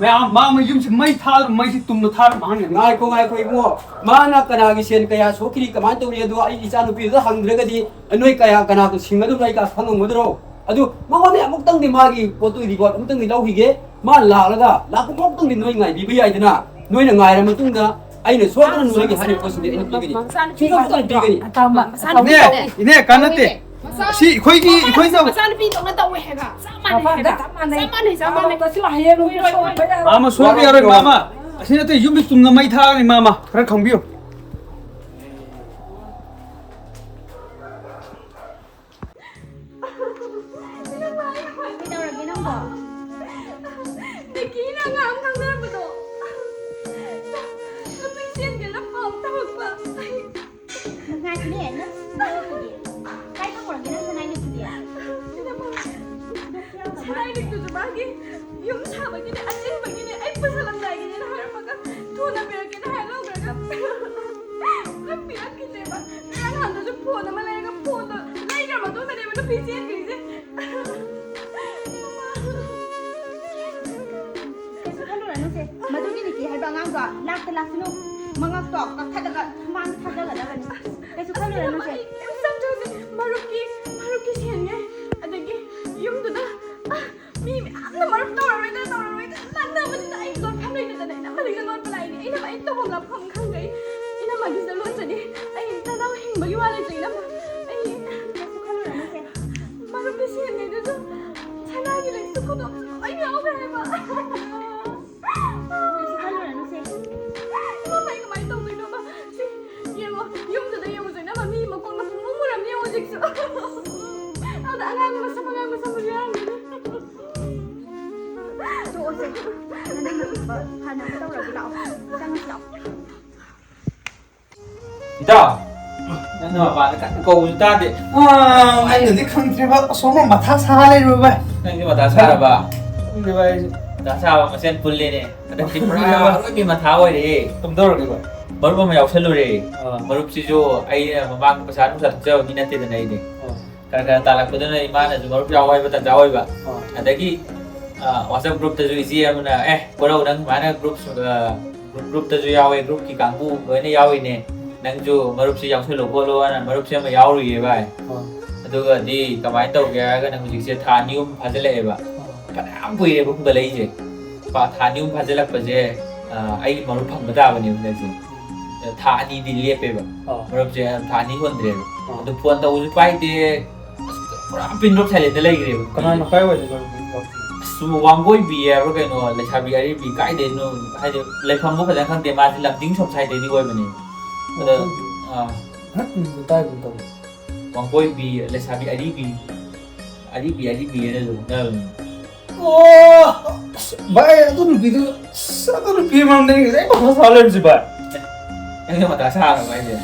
ꯃꯌꯥꯝ, ꯃꯥꯃ ꯌꯨꯝꯁꯤ ꯃꯩ ꯊꯥꯔ, ꯃꯩꯁꯤ ꯇꯨꯝꯅ ꯊꯥꯔ ꯃꯥꯡꯉꯦ꯫ ꯉꯥꯏꯈꯣ, ꯉꯥꯏꯈꯣ, ꯏꯕꯨꯡꯉꯣ꯫ ꯃꯥꯅ ꯀꯅꯥꯒꯤ ꯁꯦꯟ ꯀꯌꯥ ꯁꯣꯛꯈꯤꯔꯤ, ꯀꯃꯥꯏꯅ ꯇꯧꯔꯤ, ꯑꯗꯣ ꯑꯩ ꯏꯆꯥ ꯅꯨꯄꯤꯗꯨꯗ ꯍꯪꯗ꯭ꯔꯒꯗꯤ ꯅꯣꯏ ꯀꯌꯥ, ꯀꯅꯥꯗꯣ ꯁꯤꯡꯅꯗꯕꯅꯣ ꯑꯩ ꯀ-, ꯈꯪꯉꯝꯒꯗ꯭ꯔꯣ? ꯑꯗꯨ ꯃꯉꯣꯟꯗ ꯑꯃꯨꯛꯇꯪꯗꯤ ꯃꯥꯒꯤ ꯄꯣꯠꯇꯨ report ꯑꯃꯨꯛꯇꯪꯗꯤ ꯂꯧꯈꯤꯒꯦ꯫ ꯃꯥ ꯂꯥꯛꯂꯒ ꯂꯥꯛꯄ ꯐꯥꯎꯕꯗꯪꯗꯤ ꯅꯣꯏ ꯉꯥꯏꯕꯤꯕ ꯌꯥꯏꯗꯅ꯫ ꯅꯣꯏꯅ ꯉꯥꯏꯔ ꯃꯇꯨꯡꯗ ꯑꯩꯅ ꯁꯣꯏꯗꯅ ꯅꯣꯏꯒꯤ ꯍꯥꯏꯔꯤꯕ ꯄꯣꯠꯁꯤꯡꯗꯤ ꯑꯩꯅ ꯄꯤꯒꯅꯤ꯫ ꯃꯆꯥꯅꯨꯄꯤ ꯁꯨꯡꯁꯣꯏ ꯁꯣꯏꯗꯅ ꯄꯤꯒꯅꯤ꯫ ꯑꯇꯥꯡꯕ, ꯏꯅꯦ, ꯏꯅꯦ, ꯀꯥꯟꯅꯗꯦ꯫ ꯃꯆꯥ-, ꯑꯁꯤ ꯑꯩꯈꯣꯏꯒꯤ, ꯑꯩꯈꯣꯏꯅ ꯃꯆꯥꯅꯨꯄꯤꯗꯧꯅ ꯇꯧꯋꯦ ꯍꯥꯏꯕ꯫ ꯆꯞ ꯃꯥꯟꯅꯩ ꯍꯥꯏꯕ꯫ ꯆꯞ ꯃꯥꯟꯅꯩ꯫ ꯆꯞ ꯃꯥꯟꯅꯩ, ꯆꯞ ꯃꯥꯟꯅꯩ꯫ ꯃꯥꯃ, ꯁꯣꯏꯕ ꯌꯥꯔꯣꯏ, ꯃꯥꯃ꯫ ꯑꯁꯤ ꯅꯠꯇꯦ, ꯌꯨꯝꯗꯤ ꯇꯨꯝꯅ ꯃꯩ ꯊꯥꯒꯅꯤ, ꯃꯥꯃ꯫ ꯈꯔ ꯈꯪꯕꯤꯌꯨ꯫ ꯀꯩꯗꯧꯔꯒꯦ ꯅꯪꯕꯣ? ꯅꯤꯀꯤꯅ ꯑꯉꯥꯡ ꯑꯃ ꯈꯪꯅꯔꯝꯕꯗꯣ꯫ ꯅꯨꯄꯤ ꯆꯦꯟꯒꯦꯅ ꯄꯥꯎ ꯇꯧꯔꯛꯄ꯫ ꯉꯥꯏꯈꯣꯅꯦ, ꯅꯪ ꯁꯅꯥ ꯂꯤꯛꯇꯨꯗꯤ? ꯀꯥꯏ ꯇꯧꯈ꯭ꯔꯒꯦ ꯅꯪ ꯁꯅꯥ ꯂꯤꯛꯇꯨꯗꯤ? ꯁꯅꯥ ꯂꯤꯛꯇꯨꯁꯨ ꯃꯥꯒꯤ ꯌꯨꯝ ꯁꯥꯕꯒꯤꯅꯦ, ꯑꯆꯤꯟꯕꯒꯤꯅꯦ, ꯑꯩ ꯄꯨꯁꯜꯂꯝꯗꯥꯏꯒꯤꯅꯦꯅ ꯍꯥꯏꯔꯝꯃꯒ ꯊꯨꯅ ꯄꯤꯔꯛꯀꯦꯅ ꯍꯥꯏꯔ ꯂꯧꯈ꯭ꯔꯒ ꯅꯪ ꯄꯤꯔꯛꯈꯤꯗ꯭ꯔꯦꯕ꯫ ꯉꯔꯥꯡ ꯅꯍꯥꯟꯗꯁꯨ ꯐꯣꯟ ꯑꯃ ꯂꯩꯔꯒ ꯐꯣꯟꯗꯣ ꯂꯩꯈ꯭ꯔ ꯃꯇꯨꯡꯗꯅꯦꯕ ꯅꯨꯄꯤ ꯆꯦꯟꯈ꯭ꯔꯤꯁꯦ꯫ ꯀꯩꯁꯨ ꯈꯜꯂꯨꯔꯅꯨꯁꯦ, ꯃꯗꯨꯒꯤ ꯅꯤꯀꯤ ꯍꯥꯏꯕ ꯑꯉꯥꯡꯗꯣ ꯂꯥꯛꯇ ꯂꯥꯛꯁꯅꯨ, ꯃꯉꯛꯇꯣ ꯀꯛꯊꯠꯂꯒ ꯁꯨꯃꯥꯡꯗ ꯊꯥꯗꯒꯗꯕꯅꯤ꯫ ꯀꯩꯁꯨ ꯈꯜꯂꯨꯔꯅꯨꯁꯦ꯫ ꯑꯩ ꯀꯩꯝ ꯆꯪꯗ꯭ꯔꯁꯦ, ꯃꯔꯨꯞꯀꯤ, ꯃꯔꯨꯞꯀꯤ ꯁꯦꯟꯅꯦ, ꯑꯗꯒꯤ ꯌꯨꯝꯗꯨꯗ, ꯑ, ꯃꯤ ꯃꯌꯥꯝꯅ ꯃꯔꯨꯞ ꯇꯧꯔꯔꯣꯏꯗ꯭ꯔꯥ, ꯇꯧꯔꯔꯣꯏꯗ꯭ꯔꯥ ꯂꯥꯛꯅꯕꯁꯤꯗ ꯑꯩ ꯂꯣꯠꯐꯝ ꯂꯩꯇꯗꯅ ꯏꯅꯝꯃ ꯂꯤꯛꯅ ꯂꯣꯠꯄ ꯂꯥꯛꯏꯅꯦ꯫ ꯏꯅꯝꯃ, ꯑꯩ ꯇꯧꯐꯝ ꯂꯥꯛꯐꯝ ꯈꯪꯗ꯭ꯔꯦ꯫ ꯏꯅꯝꯃꯒꯤꯁꯤꯗ ꯂꯣꯠꯇ꯭ꯔꯗꯤ ꯑꯩ ꯏꯆꯥꯅꯥꯎ ꯍꯤꯡꯕꯒꯤ ꯋꯥ ꯂꯩꯇ꯭ꯔꯦ ꯏꯅꯝꯃ꯫ ꯑꯩ ꯀꯩꯁꯨ ꯈꯜꯂꯨꯔꯅꯨꯁꯦ꯫ ꯃꯔꯨꯞꯀꯤ ꯁꯦꯟꯅꯦ ꯑꯗꯨꯁꯨ ꯁꯅꯥꯒꯤ ꯂꯩꯁꯨ ꯈꯨꯗꯣꯞꯁꯨ ꯂꯣꯏ ꯌꯥꯎꯈ꯭ꯔꯦ ꯍꯥꯏꯕ꯫ ꯀꯩꯁꯨ ꯈꯜꯂꯨꯔꯅꯨꯁꯦ꯫ ꯏꯃꯥ, ꯑꯩ ꯀꯃꯥꯏꯅ ꯇꯧꯗꯣꯏꯅꯣꯕ? ꯁꯤ ꯌꯦꯡꯉꯣ, ꯌꯨꯝꯗꯨꯗ ꯌꯦꯡꯉꯨꯁꯦ, ꯏꯅꯝꯃ, ꯃꯤ ꯃꯀꯣꯛꯅ ꯄꯨꯡꯃꯨ ꯃꯨꯔꯝꯅꯤ ꯍꯧꯖꯤꯛꯁꯨ꯫ ꯑꯗ ꯑꯉꯥꯡ ꯃꯁꯝ, ꯑꯉꯥꯡ ꯃꯁꯝ ꯌꯥꯎꯔꯝꯒꯅꯤ꯫ ꯇꯣꯛꯑꯁꯦ꯫ ꯅꯪ ꯅꯀꯨꯞꯄ ꯐꯅꯕ ꯇꯧꯔꯒꯦ, ꯂꯥꯛꯑꯣ꯫ ꯆꯪꯉꯁꯤ, ꯂꯥꯛꯑꯣ꯫ ꯏꯇꯥꯎ, ꯅꯪꯅ ꯃꯄꯥꯟꯗ ꯀꯟꯅ ꯀꯧꯕꯁꯨ ꯇꯥꯗꯦ꯫ ꯑꯥ, ꯑꯩꯅꯗꯤ ꯈꯪꯗ꯭ꯔꯤꯕ, ꯑꯁꯣꯝꯗ ꯃꯊꯥ ꯁꯥ ꯂꯩꯔꯨꯕ ꯚꯥꯏ꯫ ꯅꯪꯗꯤ ꯃꯊꯥ ꯁꯥꯔꯕ? ꯈꯪꯗꯦ ꯚꯥꯏ, ꯑꯩꯁꯨ꯫ ꯃꯊꯥ ꯁꯥꯕ ꯃꯁꯦꯟ ꯄꯨꯜꯂꯦꯅꯦ꯫ ꯍꯟꯗꯛꯇꯤ ꯄꯨꯔꯥ ꯑꯔꯣꯏꯕꯤ ꯃꯊꯥ ꯑꯣꯏꯔꯦ꯫ ꯀꯝꯗꯧꯔꯒꯦ ꯚꯥꯏ? ꯃꯔꯨꯞ ꯑꯃ ꯌꯥꯎꯁꯜꯂꯨꯔꯦ꯫ ꯑꯥ꯫ ꯃꯔꯨꯞꯁꯤꯁꯨ ꯑꯩꯅ ꯃꯃꯥꯡ ꯄꯩꯁꯥ ꯅꯨꯡꯁꯥ ꯊꯣꯛꯆꯕ ꯃꯤ ꯅꯠꯇꯦꯗꯅ ꯑꯩꯗꯤ꯫ ꯑꯥ꯫ ꯈꯔ ꯈꯔ ꯇꯥꯜꯂꯛꯄꯗꯨꯅ ꯏꯃꯥꯅꯁꯨ ꯃꯔꯨꯞ ꯌꯥꯎ ꯍꯥꯏꯕ ꯇꯟꯖꯥ ꯑꯣꯏꯕ꯫ ꯑꯥ꯫ ꯑꯗꯒꯤ, ꯑꯥ, WhatsApp group ꯇꯁꯨ ꯏꯆꯦ ꯑꯃꯅ, "ꯑꯦ, ꯀꯣꯔꯧ, ꯅꯪ ꯁꯨꯃꯥꯏꯅ group, ꯑꯥ, group, group ꯇꯁꯨ ꯌꯥꯎꯋꯦ, group ꯀꯤ ꯀꯥꯡꯕꯨ ꯂꯣꯏꯅ ꯌꯥꯎꯔꯤꯅꯦ, ꯅꯪꯁꯨ ꯃꯔꯨꯞꯁꯤ ꯌꯥꯎꯁꯜꯂꯣ ꯈꯣꯠꯂꯣ" ꯍꯥꯏꯅ ꯃꯔꯨꯞꯁꯤ ꯑꯃ ꯌꯥꯎꯔꯨꯏꯌꯦ ꯚꯥꯏ꯫ ꯑꯥ꯫ ꯑꯗꯨꯒꯗꯤ ꯀꯃꯥꯏꯅ ꯇꯧꯒꯦ ꯍꯥꯏꯔꯒꯅ ꯍꯧꯖꯤꯛꯁꯦ ꯊꯥ ꯑꯅꯤ ꯑꯍꯨꯝ ꯐꯥꯖꯤꯜꯂꯛꯑꯦꯕ꯫ ꯑꯥ꯫ ꯐꯅꯌꯥꯝ ꯀꯨꯏꯔꯦꯕ ꯍꯨꯟꯒꯠꯂꯛꯏꯁꯦ꯫ ꯄꯥ-, ꯊꯥ ꯑꯅꯤ ꯑꯍꯨꯝ ꯐꯥꯖꯤꯜꯂꯛꯄꯁꯦ, ꯑ, ꯑꯩꯒꯤ ꯃꯔꯨꯞ ꯐꯪꯕ ꯇꯥꯕꯅꯦꯕ ꯍꯟꯗꯛꯁꯦ꯫ ꯊꯥ ꯑꯅꯤꯗꯤ ꯂꯦꯞꯄꯦꯕ꯫ ꯑꯥ꯫ ꯃꯔꯨꯞꯁꯦ ꯊꯥ ꯑꯅꯤ ꯍꯣꯟꯗ꯭ꯔꯦꯕ꯫ ꯑꯥ꯫ ꯑꯗꯨ ꯐꯣꯟ ꯇꯧꯕꯁꯨ ꯄꯥꯏꯗꯦ꯫ ꯑꯁ, ꯄꯨꯔꯥ pin drop silent ꯂꯩꯈ꯭ꯔꯦꯕ꯫ ꯀꯅꯥꯅ ꯀꯥꯏ ꯋꯥꯏꯗ ꯂꯧꯔꯤꯅꯣ? ꯑꯁ, ꯋꯥꯡꯒꯣꯏꯕꯤ ꯍꯥꯏꯕ꯭ꯔꯥ ꯀꯩꯅꯣ, ꯂꯩꯁꯥꯕꯤ ꯑꯔꯤꯕꯤ ꯀꯥꯏꯗꯩꯅꯣ? ꯍꯥꯏꯗꯤ ꯂꯩꯐꯝꯕꯨ ꯐꯖꯅ ꯈꯪꯗꯦ꯫ ꯃꯥꯁꯦ ꯂꯝꯗꯤꯡ ꯁꯣꯝ side ꯇꯩꯗꯤ ꯑꯣꯏꯕꯅꯦ꯫ ꯑꯗ, ꯋꯥꯡꯒꯣꯏꯕꯤ꯫ ꯑꯥ꯫ ꯍꯠ, ꯃꯤꯡꯗꯣ ꯇꯥꯏꯒꯨꯝ ꯇꯧꯋꯦ꯫ ꯋꯥꯡꯒꯣꯏꯕꯤ, ꯂꯩꯁꯥꯕꯤ ꯑꯔꯤꯕꯤ꯫ ꯑꯔꯤꯕꯤ, ꯑꯔꯤꯕꯤ ꯍꯥꯏꯅ ꯑꯗꯨꯝ ꯈꯪꯅꯕꯅꯤ꯫ ꯑꯣ! ꯑꯁ, ꯚꯥꯏ, ꯑꯗꯨ ꯅꯨꯄꯤꯗꯨ, ꯑꯁ, ꯑꯗꯨ ꯅꯨꯄꯤ ꯃꯔꯝꯗ ꯑꯩ ꯉꯁꯥꯏ ꯃꯊꯥ ꯁꯥ ꯂꯩꯔꯝꯁꯤ, ꯚꯥꯏ꯫ ꯅꯪꯅ ꯃꯊꯥ ꯁꯥꯔꯕ ꯍꯥꯏꯁꯦ?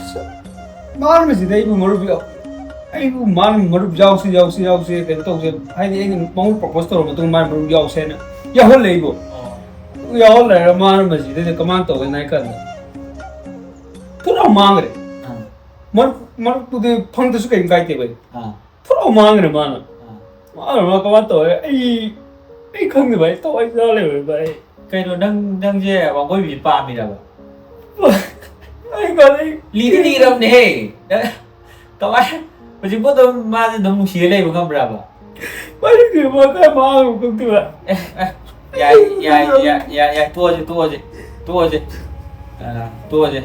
ꯃꯥꯅ ꯃꯁꯤꯗ ꯑꯩꯕꯨ ꯃꯔꯨꯞ ꯌꯥꯎ-, ꯑꯩꯕꯨ ꯃꯥꯅ ꯃꯔꯨꯞ ꯌꯥꯎꯁꯤ, ꯌꯥꯎꯁꯤ, ꯌꯥꯎꯁꯤ, ꯀꯩꯅꯣ ꯇꯧꯁꯦ, ꯍꯥꯏꯗꯤ ꯑꯩꯅ ꯃꯉꯣꯟꯗ propose ꯇꯧꯔ ꯃꯇꯨꯡꯗ ꯃꯥꯅ ꯃꯔꯨꯞ ꯌꯥꯎꯁꯦꯅ ꯌꯥꯎꯍꯜꯂꯦ ꯑꯩꯕꯨ꯫ ꯑꯣ꯫ ꯌꯥꯎꯍꯜꯂꯦ ꯍꯥꯏꯔ ꯃꯥꯅ ꯃꯁꯤꯗꯩꯗ ꯀꯃꯥꯏꯅ ꯇꯧꯒꯦꯅ ꯍꯥꯏ ꯀꯥꯟꯗ, ꯄꯨꯔꯥ ꯃꯥꯡꯈ꯭ꯔꯦ꯫ ꯑꯥ꯫ ꯃꯔꯨꯞ, ꯃꯔꯨꯞꯇꯨꯗꯤ ꯐꯪꯗ꯭ꯔꯁꯨ ꯀꯩꯝ ꯀꯥꯏꯗꯦ, ꯚꯥꯏ꯫ ꯑꯥ꯫ ꯄꯨꯔꯥ ꯃꯥꯡꯈ꯭ꯔꯦ ꯃꯥꯅ꯫ ꯑꯥ꯫ ꯃꯥꯅ ꯃꯥ ꯀꯃꯥꯏꯅ ꯇꯧꯔꯦ? ꯑꯩ, ꯑꯩ ꯈꯪꯗꯦ ꯚꯥꯏ, ꯊꯋꯥꯏ ꯆꯥ ꯂꯩꯔꯣꯏ ꯚꯥꯏ꯫ ꯀꯩꯅꯣ, ꯅꯪ, ꯅꯪꯁꯦ ꯋꯥꯡꯒꯣꯏꯕꯤ ꯄꯥꯝꯃꯤꯔꯕ? ꯑꯩ ꯈꯪꯗꯦ꯫ ꯂꯤꯗꯤ ꯂꯤꯔꯕꯅꯦꯍꯦ꯫ ꯀꯃꯥꯏ, ꯍꯧꯖꯤꯛꯄꯨ ꯑꯗꯨꯝ ꯃꯥꯁꯦ ꯑꯗꯨꯝ ꯅꯨꯡꯁꯤꯔ ꯂꯩꯕ ꯉꯝꯕ꯭ꯔꯕ? ꯚꯥꯏ, ꯅꯪ ꯀꯩꯅꯣ ꯃꯥ ꯀꯥꯏ ꯃꯥꯡꯈ꯭ꯔꯕ ꯈꯪꯗꯦ ꯚꯥꯏ꯫ ꯑꯦ, ꯑꯦ, ꯌꯥꯏ, ꯌꯥꯏ, ꯌꯥꯏ, ꯌꯥꯏ, ꯌꯥꯏ, ꯇꯣꯛꯑꯁꯦ, ꯇꯣꯛꯑꯁꯦ, ꯇꯣꯛꯑꯁꯦ꯫ ꯑ, ꯇꯣꯛꯑꯁꯦ꯫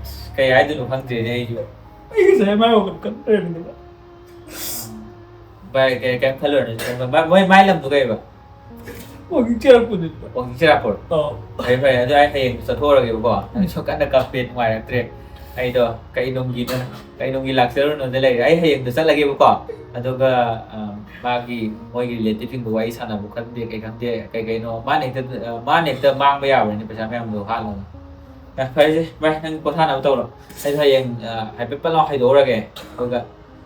ꯑꯁ, ꯀꯩ ꯍꯥꯏꯗꯣꯏꯅꯣ ꯈꯪꯗ꯭ꯔꯦꯅꯦ ꯑꯩꯁꯨ꯫ ꯑꯩ ꯉꯁꯥꯏ ꯃꯥꯏ ꯋꯥꯈꯜ ꯈꯟ ꯂꯩꯔꯝꯃꯤꯅꯦ ꯚꯥꯏ꯫ ꯚꯥꯏ, ꯀꯩ-, ꯀꯩꯝ ꯈꯜꯂꯨꯔꯅꯨ꯫ ꯃꯥ-, ꯃꯣꯏ ꯃꯥꯏ ꯂꯝꯗꯣ ꯀꯩꯕ? ꯋꯥꯀꯤꯡ ꯆꯦꯜꯂꯛꯄꯅꯦ꯫ ꯋꯥꯀꯤꯡ ꯆꯦꯜꯂꯛꯄ꯭ꯔꯣ? ꯑꯧ꯫ ꯐꯔꯦ, ꯐꯔꯦ꯫ ꯑꯗꯨ ꯑꯩ ꯍꯌꯦꯡ ꯆꯠꯊꯣꯛꯑꯔꯒꯦꯕꯀꯣ꯫ ꯅꯪꯁꯨ ꯀꯟꯅ ꯀꯞꯄꯦ, ꯅꯨꯡꯉꯥꯏꯔꯛꯇ꯭ꯔꯦ꯫ ꯑꯩꯗꯣ ꯀꯩ ꯅꯨꯡꯒꯤꯅꯣ, ꯀꯩ ꯅꯨꯡꯒꯤ ꯂꯥꯛꯆꯔꯨꯅꯣꯗ ꯂꯩꯔꯦ꯫ ꯑꯩ ꯍꯌꯦꯡꯗꯣ ꯆꯠꯂꯒꯦꯕꯀꯣ꯫ ꯑꯗꯨꯒ, ꯑ, ꯃꯥꯒꯤ, ꯃꯣꯏꯒꯤ relative ꯁꯤꯡꯗꯨꯒ ꯋꯥꯔꯤ ꯁꯥꯟꯅꯕ ꯈꯪꯗꯦ, ꯀꯩ ꯈꯪꯗꯦ, ꯀꯩ ꯀꯩꯅꯣ꯫ ꯃꯥꯅ ꯍꯦꯛꯇ, ꯑ, ꯃꯥꯅ ꯍꯦꯛꯇ ꯃꯥꯡꯕ ꯌꯥꯕ꯭ꯔꯅꯦ ꯄꯩꯁꯥ ꯃꯌꯥꯝꯗꯣ ꯍꯥꯠꯂꯒ꯫ ꯑ, ꯐꯔꯦꯁꯦ, ꯚꯥꯏ, ꯅꯪ ꯄꯣꯊꯥꯅꯕ ꯇꯧꯔꯣ꯫ ꯑꯩꯁꯨ ꯍꯌꯦꯡ, ꯑ, ꯍꯥꯏꯐꯦꯠ ꯄꯠ ꯂꯥꯎ ꯍꯥꯏꯗꯣꯛꯎꯔꯒꯦ꯫ ꯑꯗꯨꯒ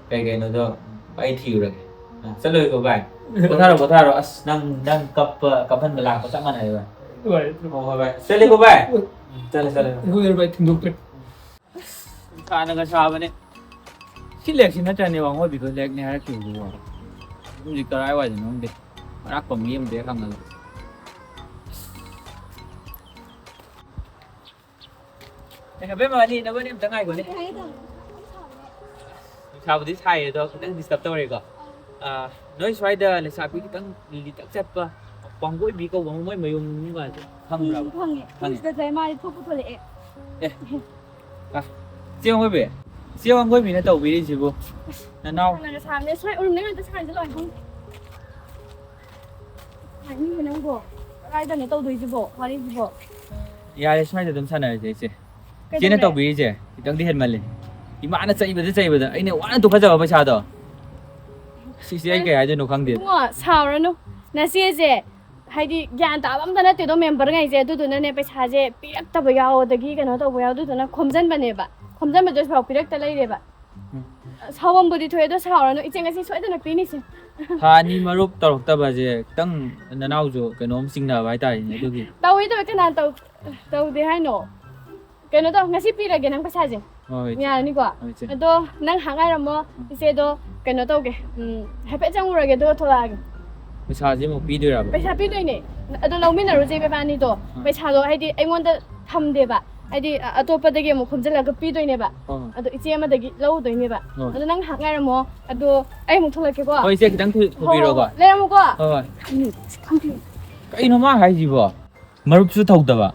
ꯀꯩ ꯀꯩꯅꯣꯗꯣ ꯑꯩ ꯊꯤꯔꯨꯔꯒꯦ꯫ ꯑ, ꯆꯠꯂꯨꯔꯦꯀꯣ, ꯚꯥꯏ꯫ ꯄꯣꯊꯥꯔꯣ, ꯄꯣꯊꯥꯔꯣ꯫ ꯑꯁ, ꯅꯪ, ꯅꯪ ꯀꯞꯄ, ꯀꯞꯍꯟꯕ ꯂꯥꯛꯄ ꯆꯞ ꯃꯥꯟꯅꯔꯦ, ꯚꯥꯏ꯫ ꯍꯣꯏ꯫ ꯍꯣꯏ, ꯍꯣꯏ, ꯚꯥꯏ꯫ ꯆꯠꯂꯦꯀꯣ, ꯚꯥꯏ꯫ ꯎꯝ, ꯆꯠꯂꯦ, ꯆꯠꯂꯦ꯫ ꯍꯣꯏ, ꯚꯥꯏ, ꯊꯤꯟꯗꯣꯛꯇ꯭ꯔꯦ꯫ ꯑꯁ, ꯅꯨꯡꯁꯥꯅꯒ ꯁꯥꯕꯅꯦ꯫ ꯁꯤ ꯂꯦꯛꯁꯤ ꯅꯠꯇ꯭ꯔꯅꯦ ꯋꯥꯡꯒꯣꯏꯕꯤꯈꯣꯏ ꯂꯦꯛꯅꯦ ꯍꯥꯏꯔꯛꯈꯤꯕꯗꯨꯕꯣ? ꯍꯧꯖꯤꯛ ꯀꯔꯥꯏꯋꯥꯏꯗꯅꯣ ꯈꯪꯗꯦ꯫ ꯃꯔꯥꯛꯄꯝꯒꯤ ꯑꯃꯗ ꯍꯦꯛ ꯍꯪꯉꯒ꯫ ꯑꯦ, ꯑꯕꯦꯝꯃ, ꯑꯅꯤ, ꯅꯕꯅꯤ ꯑꯝꯇ ꯉꯥꯏꯈꯣꯅꯦ꯫ ꯅꯨꯡꯁꯥꯕꯨꯗꯤ ꯁꯥꯏꯌꯦ ꯑꯗꯣ, ꯈꯤꯇꯪ disturb ꯇꯧꯔꯦꯀꯣ꯫ ꯑꯥ, ꯅꯣꯏ ꯁ꯭ꯋꯥꯏꯗ ꯂꯩꯁꯥꯕꯤ ꯈꯤꯇꯪ ꯂꯤꯇꯛ ꯆꯠꯄ ꯋꯥꯡꯒꯣꯏꯕꯤ ꯀꯧꯕ ꯑꯃ, ꯃꯣꯏ ꯃꯌꯨꯝꯒꯁꯦ ꯈꯪꯕ꯭ꯔꯕ? ꯎꯝ, ꯈꯪꯉꯦ꯫ ꯈꯪꯉꯦ꯫ ꯁꯤꯗ ꯂꯩ, ꯃꯥꯗꯤ ꯊꯣꯛꯄꯨ ꯊꯣꯛꯂꯛꯑꯦ꯫ ꯑꯦ, ꯑꯥ, ꯆꯦ ꯋꯥꯡꯒꯣꯏꯕꯤ, ꯆꯦ ꯋꯥꯡꯒꯣꯏꯕꯤꯅ ꯇꯧꯕꯤꯔꯤꯁꯤꯕꯨ ꯅꯅꯥꯎ꯫ ꯁꯥꯟꯅꯒ ꯁꯥꯕꯅꯦ, ꯁ꯭ꯋꯥꯏ ꯎꯔꯨꯝꯗ ꯉꯥꯛꯇ ꯁꯥꯟꯅꯁꯤ ꯂꯥꯛꯑꯣ, ꯈꯪꯗꯦ꯫ ꯍꯥꯏꯅꯤꯡꯕ ꯅꯪꯕꯣ? ꯀꯗꯥꯏꯗꯅꯣ ꯇꯧꯗꯣꯏꯁꯤꯕꯣ, ꯋꯥꯔꯤꯁꯤꯕꯣ? ꯌꯥꯔꯦ, ꯁ꯭ꯋꯥꯏꯗ ꯑꯗꯨꯝ ꯁꯥꯟꯅꯔꯁꯦ, ꯏꯆꯦ꯫ ꯏꯆꯦꯅ ꯀꯩꯗꯧꯔꯦ? ꯇꯧꯕꯤꯔꯤꯁꯦ ꯈꯤꯇꯪꯗꯤ ꯍꯦꯟꯃꯜꯂꯦ꯫ ꯏꯃꯥꯅ ꯆꯩꯕꯗ ꯆꯩꯕꯗ ꯑꯩꯅ ꯋꯥꯅ ꯇꯨꯈꯠꯆꯕ ꯄꯩꯁꯥꯗꯣ꯫ ꯁꯤꯁꯦ ꯑꯩ ꯀꯩ ꯍꯥꯏꯗꯣꯏꯅꯣ ꯈꯪꯗꯦ꯫ ꯏꯕꯨꯡꯉꯣ, ꯁꯥꯎꯔꯅꯨ꯫ ꯅꯆꯦꯁꯦ ꯍꯥꯏꯗꯤ ꯒ꯭ꯌꯥꯟ ꯇꯥꯕ ꯑꯝꯇ ꯅꯠꯇꯦꯗꯣ, ꯃꯦꯝꯕꯔꯉꯩꯁꯦ꯫ ꯑꯗꯨꯗꯨꯅꯅꯦ, ꯄꯩꯁꯥꯁꯦ ꯄꯤꯔꯛꯇꯕ ꯌꯥꯎ, ꯑꯗꯒꯤ ꯀꯩꯅꯣ ꯇꯧꯕ ꯌꯥꯎ, ꯑꯗꯨꯗꯨꯅ ꯈꯣꯝꯖꯟꯕꯅꯦꯕ꯫ ꯈꯣꯝꯖꯟꯕꯗꯣ ꯍꯧꯖꯤꯛꯐꯥꯎ ꯄꯤꯔꯛꯇ ꯂꯩꯔꯦꯕ꯫ ꯎꯝ꯫ ꯁꯥꯎꯕꯝꯕꯨꯗꯤ ꯊꯣꯛꯑꯦ, ꯑꯗꯣ ꯁꯥꯎꯔꯅꯨ꯫ ꯏꯆꯦ ꯉꯁꯤ ꯁꯣꯏꯗꯅ ꯄꯤꯅꯤꯁꯦ꯫ ꯊꯥ ꯑꯅꯤ ꯃꯔꯨꯞ ꯇꯧꯔꯛꯇꯕꯁꯦ ꯈꯤꯇꯪ ꯅꯅꯥꯎꯁꯨ ꯀꯩꯅꯣꯝ ꯆꯤꯡꯅꯕ ꯍꯥꯏꯇꯥꯔꯦꯅꯦ, ꯑꯗꯨꯒꯤ꯫ ꯇꯧꯏ, ꯇꯧꯏ, ꯀꯅꯥ ꯇꯧ-, ꯇꯧꯗꯦ ꯍꯥꯏꯅꯣ? ꯀꯩꯅꯣ ꯇꯧ, ꯉꯁꯤ ꯄꯤꯔꯒꯦ ꯅꯪ ꯄꯩꯁꯥꯁꯦ꯫ ꯍꯣꯏ, ꯏꯆꯦ꯫ ꯌꯥꯔꯅꯤꯀꯣ? ꯍꯣꯏ, ꯏꯆꯦ꯫ ꯑꯗꯣ ꯅꯪ ꯉꯥꯏꯍꯥꯛ ꯉꯥꯏꯔꯝꯃꯣ, ꯎꯝ꯫ ꯏꯆꯦꯗꯣ ꯀꯩꯅꯣ ꯇꯧꯒꯦ, ꯎꯝ, ꯍꯥꯏꯐꯦꯠ ꯆꯪꯉꯨꯔꯒꯦ, ꯑꯗꯨꯒ ꯊꯣꯛꯂꯛꯑꯒꯦ꯫ ꯄꯩꯁꯥꯁꯦ ꯑꯃꯨꯛ ꯄꯤꯗꯣꯏꯔꯕ? ꯄꯩꯁꯥ ꯄꯤꯗꯣꯏꯅꯦ꯫ ꯑꯗꯣ ꯂꯧꯃꯤꯟꯅꯔꯨꯁꯦ ꯏꯕꯥꯅꯤꯗꯣ꯫ ꯑꯥ꯫ ꯄꯩꯁꯥꯗꯣ ꯍꯥꯏꯗꯤ ꯑꯩꯉꯣꯟꯗ ꯊꯝꯗꯦꯕ, ꯍꯥꯏꯗꯤ ꯑ-, ꯑꯇꯣꯞꯄꯗꯒꯤ ꯑꯃꯨꯛ ꯈꯣꯝꯖꯤꯜꯂꯒ ꯄꯤꯗꯣꯏꯅꯦꯕ꯫ ꯑꯥ꯫ ꯑꯗꯣ ꯏꯆꯦ ꯑꯃꯗꯒꯤ ꯂꯧꯗꯣꯏꯅꯦꯕ꯫ ꯍꯣꯏ꯫ ꯑꯗꯣ ꯅꯪ ꯉꯥꯏꯍꯥꯛ ꯉꯥꯏꯔꯝꯃꯣ, ꯑꯗꯣ ꯑꯩ ꯑꯃꯨꯛ ꯊꯣꯛꯂꯛꯀꯦꯀꯣ꯫ ꯍꯣꯏ, ꯏꯆꯦ, ꯈꯤꯇꯪ ꯊꯨ-, ꯍꯣꯏ, ꯍꯣꯏ, ꯊꯨꯕꯤꯔꯣꯀꯣ꯫ ꯍꯣꯏ꯫ ꯂꯩꯔꯝꯃꯨꯀꯣ꯫ ꯍꯣꯏ, ꯍꯣꯏ꯫ ꯎꯝ, ꯈꯪꯗꯦ꯫ ꯀꯩꯅꯣ ꯃꯥ ꯍꯥꯏꯁꯤꯕꯣ? ꯃꯔꯨꯞꯁꯨ ꯊꯧꯗꯕ,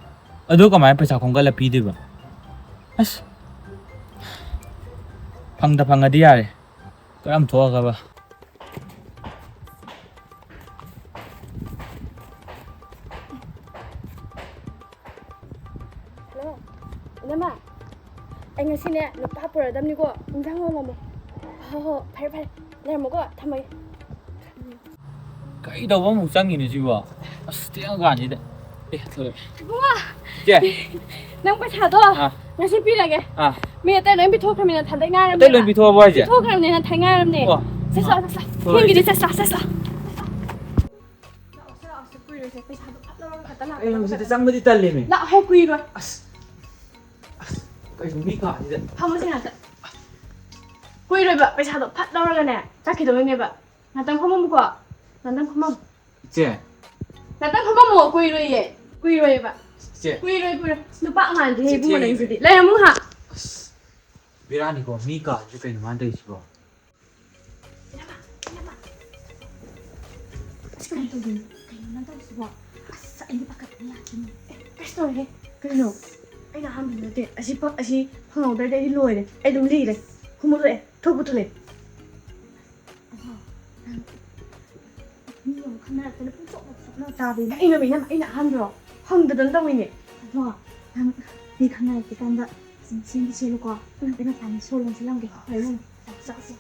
ꯑꯗꯨ ꯀꯃꯥꯏꯅ ꯄꯩꯁꯥ ꯈꯣꯝꯒꯠꯂ ꯄꯤꯗꯣꯏꯕ? ꯑꯁ, ꯐꯪꯗ ꯐꯪꯉꯗꯤ ꯌꯥꯔꯦ, ꯀꯔꯝ ꯊꯣꯛꯑꯒꯕ? ꯍꯜꯂꯣ, ꯏꯅꯝꯃ, ꯑꯩ ꯉꯁꯤꯅꯦ ꯂꯨꯄꯥ ꯄꯨꯔꯗꯝꯅꯤꯀꯣ, ꯏꯟꯖꯥꯡ ꯌꯣꯜꯂꯝꯃꯣ꯫ ꯍꯣ, ꯍꯣ, ꯐꯔꯦ, ꯐꯔꯦ, ꯂꯩꯔꯝꯃꯣꯀꯣ, ꯊꯝꯃꯒꯦ꯫ ꯀꯩ ꯇꯧꯕ ꯑꯃꯨꯛ ꯆꯪꯉꯤꯅꯣ ꯁꯤꯕꯣ? ꯑꯁ, ꯊꯦꯡꯉꯀꯥꯟꯁꯤꯗ꯫ ꯑꯦ, ꯊꯣꯛꯂꯛꯑꯦ꯫ ꯏꯕꯨꯡꯉꯣ! ꯏꯆꯦ! ꯅꯪ ꯄꯩꯁꯥꯗꯣ ꯑꯥ꯫ ꯉꯁꯤ ꯄꯤꯔꯒꯦ꯫ ꯑꯥ꯫ ꯃꯤ ꯑꯇꯩ ꯂꯣꯏ ꯄꯤꯊꯣꯛꯈ꯭ꯔꯃꯤꯅ ꯊꯟꯗꯩ ꯉꯥꯏꯔꯝꯅꯦ꯫ ꯑꯇꯩ ꯂꯣꯏ ꯄꯤꯊꯣꯛꯑꯕꯣ ꯍꯥꯏꯁꯦ? ꯄꯤꯊꯣꯛꯈ꯭ꯔꯕꯅꯤꯅ ꯊꯟ ꯉꯥꯏꯔꯝꯅꯦ꯫ ꯑꯣ꯫ ꯆꯠꯁꯤ ꯂꯥꯛꯑꯣ, ꯆꯠꯁꯤ ꯂꯥꯛꯑꯣ꯫ ꯍꯣꯏ, ꯊꯦꯡꯒꯤꯗꯤ ꯏꯆꯦ꯫ ꯆꯠꯁꯤ ꯂꯥꯛꯑꯣ, ꯆꯠꯁꯤ ꯂꯥꯛꯑꯣ꯫ ꯂꯥꯛꯑꯣ, ꯁꯤ ꯂꯥꯛꯑꯣ, ꯁꯤ ꯀꯨꯏꯔꯣꯏꯁꯦ꯫ ꯄꯩꯁꯥꯗꯣ ꯐꯠ ꯂꯧꯔꯒ ꯈꯛꯇ ꯂꯥꯛꯑꯣ꯫ ꯑꯩ ꯍꯧꯖꯤꯛꯇ ꯆꯪꯕꯗꯤ ꯇꯜꯂꯦꯃꯤ꯫ ꯂꯥꯛꯑꯣ, ꯍꯦ, ꯀꯨꯏꯔꯣꯏ꯫ ꯑꯁ꯫ ꯑꯁ꯫ ꯀꯩꯅꯣ ꯃꯤ ꯀꯥꯁꯤꯗ꯫ ꯐꯝꯃꯨꯁꯦ ꯉꯥꯛꯇ꯫ ꯀꯨꯏꯔꯣꯏꯕ, ꯄꯩꯁꯥꯗꯣ ꯐꯠ ꯂꯧꯔꯒꯅꯦ, ꯆꯠꯈꯤꯗꯧꯅꯦꯕ꯫ ꯉꯥꯛꯇꯪ ꯐꯝꯃꯝꯃꯨꯀꯣ꯫ ꯉꯥꯛꯇꯪ ꯐꯝꯃꯝꯃꯨ꯫ ꯏꯆꯦ꯫ ꯉꯥꯛꯇꯪ ꯐꯝꯃꯝꯃꯣ, ꯀꯨꯏꯔꯣꯏꯌꯦ꯫ ꯀꯨꯏꯔꯣꯏꯌꯦꯕ꯫ ꯏꯆꯦ꯫ ꯀꯨꯏꯔꯣꯏ, ꯀꯨꯏꯔꯣꯏ꯫ ꯅꯨꯄꯥ ꯃꯥꯟꯗꯦꯍꯦ ꯏꯆꯦ, ꯏꯕꯨꯡꯉꯣ ꯊꯦꯡꯉꯦ꯫ ꯅꯪꯁꯤꯗꯤ꯫ ꯂꯩꯔꯝꯃꯨ ꯉꯥꯏꯍꯥꯛ꯫ ꯑꯁ, ꯕꯦꯔꯥꯅꯤꯀꯣ, ꯃꯤ ꯀꯥꯁꯤꯗ ꯀꯩꯅꯣ ꯃꯥꯅ ꯇꯧꯔꯤꯁꯤꯕꯣ? ꯏꯅꯝꯃ, ꯏꯅꯝꯃ, ꯀꯩꯅꯣ ꯅꯪ ꯇꯧꯔꯤꯁꯤꯕꯣ? ꯑꯁ, ꯑꯩꯗꯤ ꯄꯥꯈꯠꯄꯅ ꯌꯥꯗ꯭ꯔꯦꯅꯦ꯫ ꯑꯦ, ꯀꯩꯁꯨ ꯇꯧꯔꯦꯍꯦ꯫ ꯀꯩꯅꯣ? ꯑꯩꯅ ꯑꯍꯥꯟꯕꯗ ꯅꯠꯇꯦ꯫ ꯑꯁꯤ ꯐ-, ꯑꯁꯤ ꯐꯪꯍꯧꯗ꯭ꯔꯗꯤ ꯑꯩꯗꯤ ꯂꯣꯏꯔꯦ꯫ ꯑꯩ ꯑꯗꯨꯝ ꯂꯤꯔꯦ꯫ ꯈꯨꯝꯃꯨ ꯊꯣꯛꯑꯦ꯫ ꯊꯣꯛꯄꯨ ꯊꯣꯛꯂꯛꯑꯦ꯫ ꯑꯗꯣ, ꯅꯪ ꯃꯤ ꯑꯃꯨꯛ ꯈꯪꯅꯔꯛꯇꯅ ꯄꯨꯡꯆꯣꯞ ꯆꯣꯞꯅ ꯇꯥꯕꯤꯅꯦ꯫ ꯀꯩꯅꯣ ꯃꯤꯅꯝ, ꯑꯩꯅ ꯑꯍꯥꯟꯕꯔꯣ? ꯍꯪꯗꯗꯅ ꯇꯧꯋꯤꯅꯦ꯫ ꯑꯗꯣ, ꯅꯪ ꯃꯤ ꯈꯪꯅꯔꯛꯇ꯭ꯔꯤꯀꯥꯟꯗ ꯁꯨꯝ ꯁꯦꯝꯗꯤ ꯁꯦꯝꯃꯨꯀꯣ꯫ ꯎꯝ꯫ ꯑꯩ ꯃꯄꯥꯟꯗ ꯁꯣ ꯂꯣꯟꯁꯤꯜꯂꯝꯒꯦ꯫ ꯍꯣꯏ, ꯎꯝ꯫ ꯆꯥꯛ ꯆꯥꯁꯤ꯫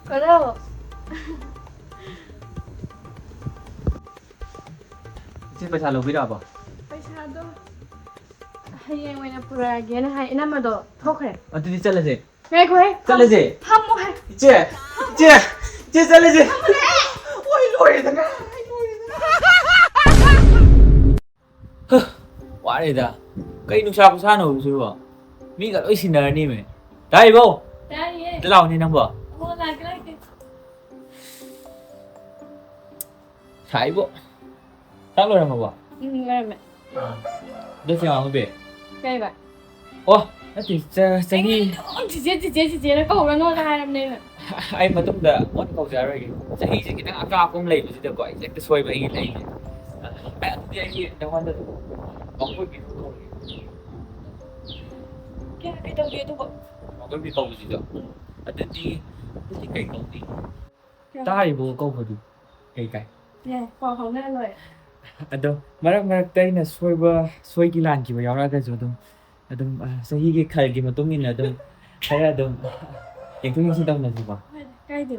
ꯀꯣꯂꯣ꯫ ꯏꯆꯦ, ꯄꯩꯁꯥ ꯂꯧꯕꯤꯔꯛꯑꯕꯣ? ꯄꯩꯁꯥꯗꯣ ꯍꯌꯦꯡ ꯑꯣꯏꯅ ꯄꯨꯔꯛꯑꯒꯦꯅ ꯍꯥꯏ꯫ ꯏꯅꯝꯃꯗꯣ ꯊꯣꯛꯈ꯭ꯔꯦ꯫ ꯑꯗꯨꯗꯤ ꯆꯠꯂꯁꯦ꯫ ꯉꯥꯏꯈꯣꯍꯦ꯫ ꯆꯠꯂꯁꯦ꯫ ꯐꯝꯃꯣꯍꯦ꯫ ꯏꯆꯦ, ꯏꯆꯦ, ꯏꯆꯦ, ꯆꯠꯂꯁꯦ꯫ ꯐꯝꯃꯨꯅꯦ꯫ ꯑꯣꯏ, ꯂꯣꯏꯔꯦꯗꯅ, ꯑꯩ ꯂꯣꯏꯔꯦꯗꯅ꯫ ꯍ, ꯋꯥꯔꯦꯗ꯫ ꯀꯩ ꯅꯨꯡꯁꯥ ꯈꯨꯁꯥꯅꯣ ꯁꯤꯕꯣ? ꯃꯤꯒ ꯂꯣꯏ ꯁꯤꯟꯅꯔꯅꯤꯃꯦ꯫ ꯇꯥꯔꯤꯕꯣ? ꯇꯥꯏꯌꯦ꯫ ꯑꯝꯇ ꯂꯥꯛꯑꯣꯅꯦ ꯅꯪꯕꯣ꯫ ꯑꯣ, ꯂꯥꯛꯀꯦ, ꯂꯥꯛꯀꯦ꯫ ꯁꯥꯏꯕꯣ꯫ ꯆꯥꯛ ꯂꯣꯏꯔꯝꯃꯕꯣ? ꯎꯝ, ꯂꯣꯏꯔꯝꯃꯦ꯫ ꯑꯗꯣ ꯆꯦ ꯉꯥꯡꯍꯨꯕꯤ꯫ ꯀꯩꯕ? ꯑꯣ, ꯅꯠꯇꯦ, ꯆ-, ꯆꯍꯤ ꯑꯩꯉꯣꯟꯗ ꯑꯗꯨꯝ ꯆꯤꯆꯦ, ꯆꯤꯆꯦ, ꯆꯤꯆꯦꯅ ꯀꯧꯔꯅꯣꯅ ꯍꯥꯏꯔꯕꯅꯦ ꯑꯩꯅ꯫ ꯑꯩ ꯃꯇꯨꯡꯗ ꯑꯣꯟ ꯀꯧꯖꯔꯔꯣꯏꯒꯦ꯫ ꯆꯍꯤꯁꯦ ꯈꯤꯇꯪ ꯑꯀꯥꯞꯄ ꯑꯃ ꯂꯩꯕꯁꯤꯗꯀꯣ, ꯑꯩꯁꯦ ꯍꯦꯛꯇ ꯁꯣꯏꯕ ꯑꯩꯒꯤ ꯂꯩꯁꯦ꯫ ꯑꯦ, ꯑꯗꯨꯗꯤ ꯑꯩꯒꯤ ꯅꯉꯣꯟꯗ ꯃꯥꯡꯒꯣꯜꯕꯤꯗꯨ ꯀꯧꯔꯒꯦ꯫ ꯀꯌꯥ ꯀꯩꯗꯧꯒꯦ ꯑꯗꯨꯕꯣ? ꯃꯥꯡꯒꯣꯜꯕꯤ ꯀꯧꯕꯁꯤꯗ꯫ ꯑꯗꯨꯗꯤ, ꯑꯗꯨꯗꯤ ꯀꯩ ꯀꯧꯅꯤ? ꯀꯌꯥ? ꯇꯥꯔꯤꯕꯣ ꯀꯧꯕꯗꯨ ꯀꯩ ꯀꯥꯏ? ꯌꯥꯏ, ꯄꯥꯎ ꯐꯥꯎꯅꯔ ꯂꯣꯏꯔꯦ꯫ ꯑꯗꯣ ꯃꯔꯛ ꯃꯔꯛꯇ ꯑꯩꯅ ꯁꯣꯏꯕ, ꯁꯣꯏꯈꯤ ꯂꯥꯟꯈꯤꯕ ꯌꯥꯎꯔꯛꯑꯒꯁꯨ ꯑꯗꯨꯝ, ꯑꯗꯨꯝ, ꯑ, ꯆꯍꯤꯒꯤ ꯈꯜꯒꯤ ꯃꯇꯨꯡ ꯏꯟꯅ ꯑꯗꯨꯝ ꯈꯔ ꯑꯗꯨꯝ ꯌꯦꯡꯊꯣꯛ ꯌꯦꯡꯁꯤꯟ ꯇꯧꯅꯁꯤꯀꯣ꯫ ꯍꯣꯏ, ꯀꯥꯏꯗꯦ꯫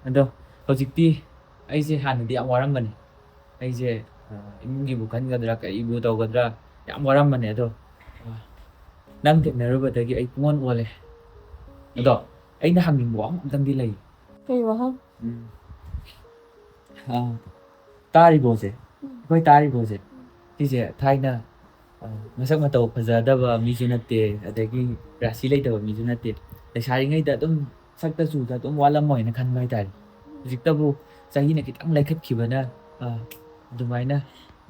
ꯑꯗꯣ ꯍꯧꯖꯤꯛꯇꯤ ꯑꯩꯁꯦ ꯍꯥꯟꯅꯗꯤ ꯌꯥꯝ ꯋꯥꯔꯝꯕꯅꯦ꯫ ꯑꯩꯁꯦ, ꯑ, ꯏꯃꯨꯡꯒꯤꯕꯨ ꯈꯟꯒꯗ꯭ꯔꯥ, ꯀꯔꯤꯕꯨ ꯇꯧꯒꯗ꯭ꯔꯥ, ꯌꯥꯝ ꯋꯥꯔꯝꯕꯅꯦ꯫ ꯑꯗꯣ, ꯑ, ꯅꯪ ꯊꯦꯡꯅꯔꯨꯕꯗꯒꯤ ꯑꯩ ꯄꯨꯡꯑꯣꯟ ꯑꯣꯜꯂꯦ꯫ ꯑꯗꯣ ꯑꯩꯅ ꯍꯪꯅꯤꯡꯕ ꯋꯥꯐꯝ ꯑꯝꯇꯪꯗꯤ ꯂꯩ꯫ ꯀꯩ ꯋꯥꯍꯪ? ꯎꯝ꯫ ꯑ, ꯇꯥꯔꯤꯕꯣꯁꯦ, ꯎꯝ꯫ ꯑꯩꯈꯣꯏ ꯇꯥꯔꯤꯕꯣꯁꯦ, ꯎꯝ꯫ ꯁꯤꯁꯦ ꯊꯥꯏꯅ, ꯑ, ꯃꯁꯛ ꯃꯇꯧ ꯐꯖꯗꯕ ꯃꯤꯁꯨ ꯅꯠꯇꯦ, ꯑꯗꯒꯤ ꯔꯥꯁꯤ ꯂꯩꯇꯕ ꯃꯤꯁꯨ ꯅꯠꯇꯦ꯫ ꯂꯩꯁꯥꯔꯤꯉꯩꯗ ꯑꯗꯨꯝ ꯁꯛꯇ ꯆꯨꯗ ꯑꯗꯨꯝ ꯋꯥꯠꯂꯝꯃꯣꯏꯅ ꯈꯟꯕ ꯍꯥꯏꯇꯥꯔꯦ꯫ ꯍꯧꯖꯤꯛꯇꯕꯨ ꯆꯍꯤꯅ ꯈꯤꯇꯪ ꯂꯩꯈꯠꯈꯤꯕꯅ, ꯑ, ꯑꯗꯨꯃꯥꯏꯅ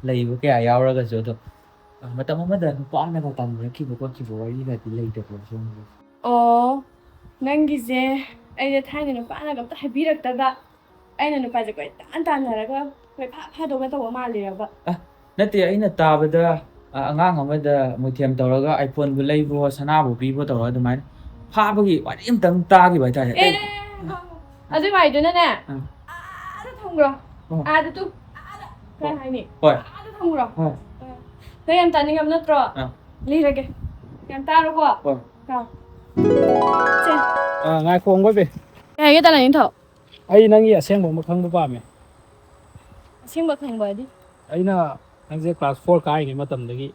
ꯂꯩꯕ ꯀꯌꯥ ꯌꯥꯎꯔꯒꯁꯨ, ꯑꯗꯣ ꯑ, ꯃꯇꯝ ꯑꯃꯗ ꯅꯨꯄꯥꯅꯒ ꯇꯝꯅꯔꯛꯈꯤꯕ ꯈꯣꯠꯈꯤꯕ ꯋꯥꯔꯤꯒꯗꯤ ꯂꯩꯇꯕ꯭ꯔꯣ ꯁꯣꯝꯒꯤ? ꯑꯣ, ꯅꯪꯒꯤꯁꯦ ꯑꯩꯁꯦ ꯊꯥꯏꯅ ꯅꯨꯄꯥꯅꯒ ꯑꯝꯇ ꯍꯥꯏꯕꯤꯔꯛꯇꯕ, ꯑꯩꯅ ꯅꯨꯄꯥꯁꯦ ꯀꯣꯏꯇꯥꯟ ꯇꯥꯟꯅꯔꯒ ꯀꯣꯏꯐꯥ ꯐꯥꯗꯧꯅ ꯇꯧꯕ ꯃꯥꯜꯂꯤꯔꯕ? ꯑ, ꯅꯠꯇꯦ, ꯑꯩꯅ ꯇꯥꯕꯗ, ꯑ, ꯑꯉꯥꯡ ꯑꯃꯗ ꯃꯣꯏꯊꯦꯝ ꯇꯧꯔꯒ iPhoneꯕꯨ ꯂꯩꯕꯣ, ꯁꯅꯥꯕꯨ ꯄꯤꯕꯣ ꯇꯧꯔꯒ ꯑꯗꯨꯃꯥꯏꯅ ꯐꯥꯕꯒꯤ ꯋꯥꯔꯤ ꯑꯝꯇꯪ ꯇꯥꯈꯤꯕ ꯍꯥꯏꯇꯥꯔꯦ꯫ ꯑꯦ, ꯑꯗꯨꯏ ꯋꯥꯔꯤꯗꯨꯅꯅꯦ, ꯑꯥ꯫ ꯑꯥꯗ ꯊꯝꯈ꯭ꯔꯣ꯫ ꯑꯣ꯫ ꯑꯥꯗ ꯇꯨ, ꯑꯥꯗ, ꯀꯩ ꯍꯥꯏꯅꯤ? ꯍꯣꯏ꯫ ꯑꯥꯗ ꯊꯝꯈ꯭ꯔꯣ꯫ ꯍꯣꯏ꯫ ꯑ, ꯅꯪ ꯌꯥꯝ ꯇꯥꯅꯤꯡꯉꯕ ꯅꯠꯇ꯭ꯔꯣ? ꯑꯥ꯫ ꯂꯤꯔꯒꯦ꯫ ꯌꯥꯝ ꯇꯥꯔꯣꯀꯣ꯫ ꯍꯣꯏ꯫ ꯇꯥꯎ꯫ ꯁꯦ꯫ ꯑꯥ, ꯉꯥꯏꯈꯣ, ꯑꯪꯒꯣꯏꯕꯤ꯫ ꯀꯩ ꯍꯥꯏꯒꯦ, ꯇꯥꯅꯤꯡꯊꯧ? ꯑꯩ ꯅꯪꯒꯤ ꯑꯁꯦꯡꯕ ꯑꯃ ꯈꯪꯕ ꯄꯥꯝꯃꯦ꯫ ꯑꯁꯦꯡꯕ ꯈꯪꯕ ꯍꯥꯏꯗꯤ? ꯑꯩꯅ ꯅꯪꯁꯦ class four ꯀꯥꯔꯤꯉꯩ ꯃꯇꯝꯗꯒꯤ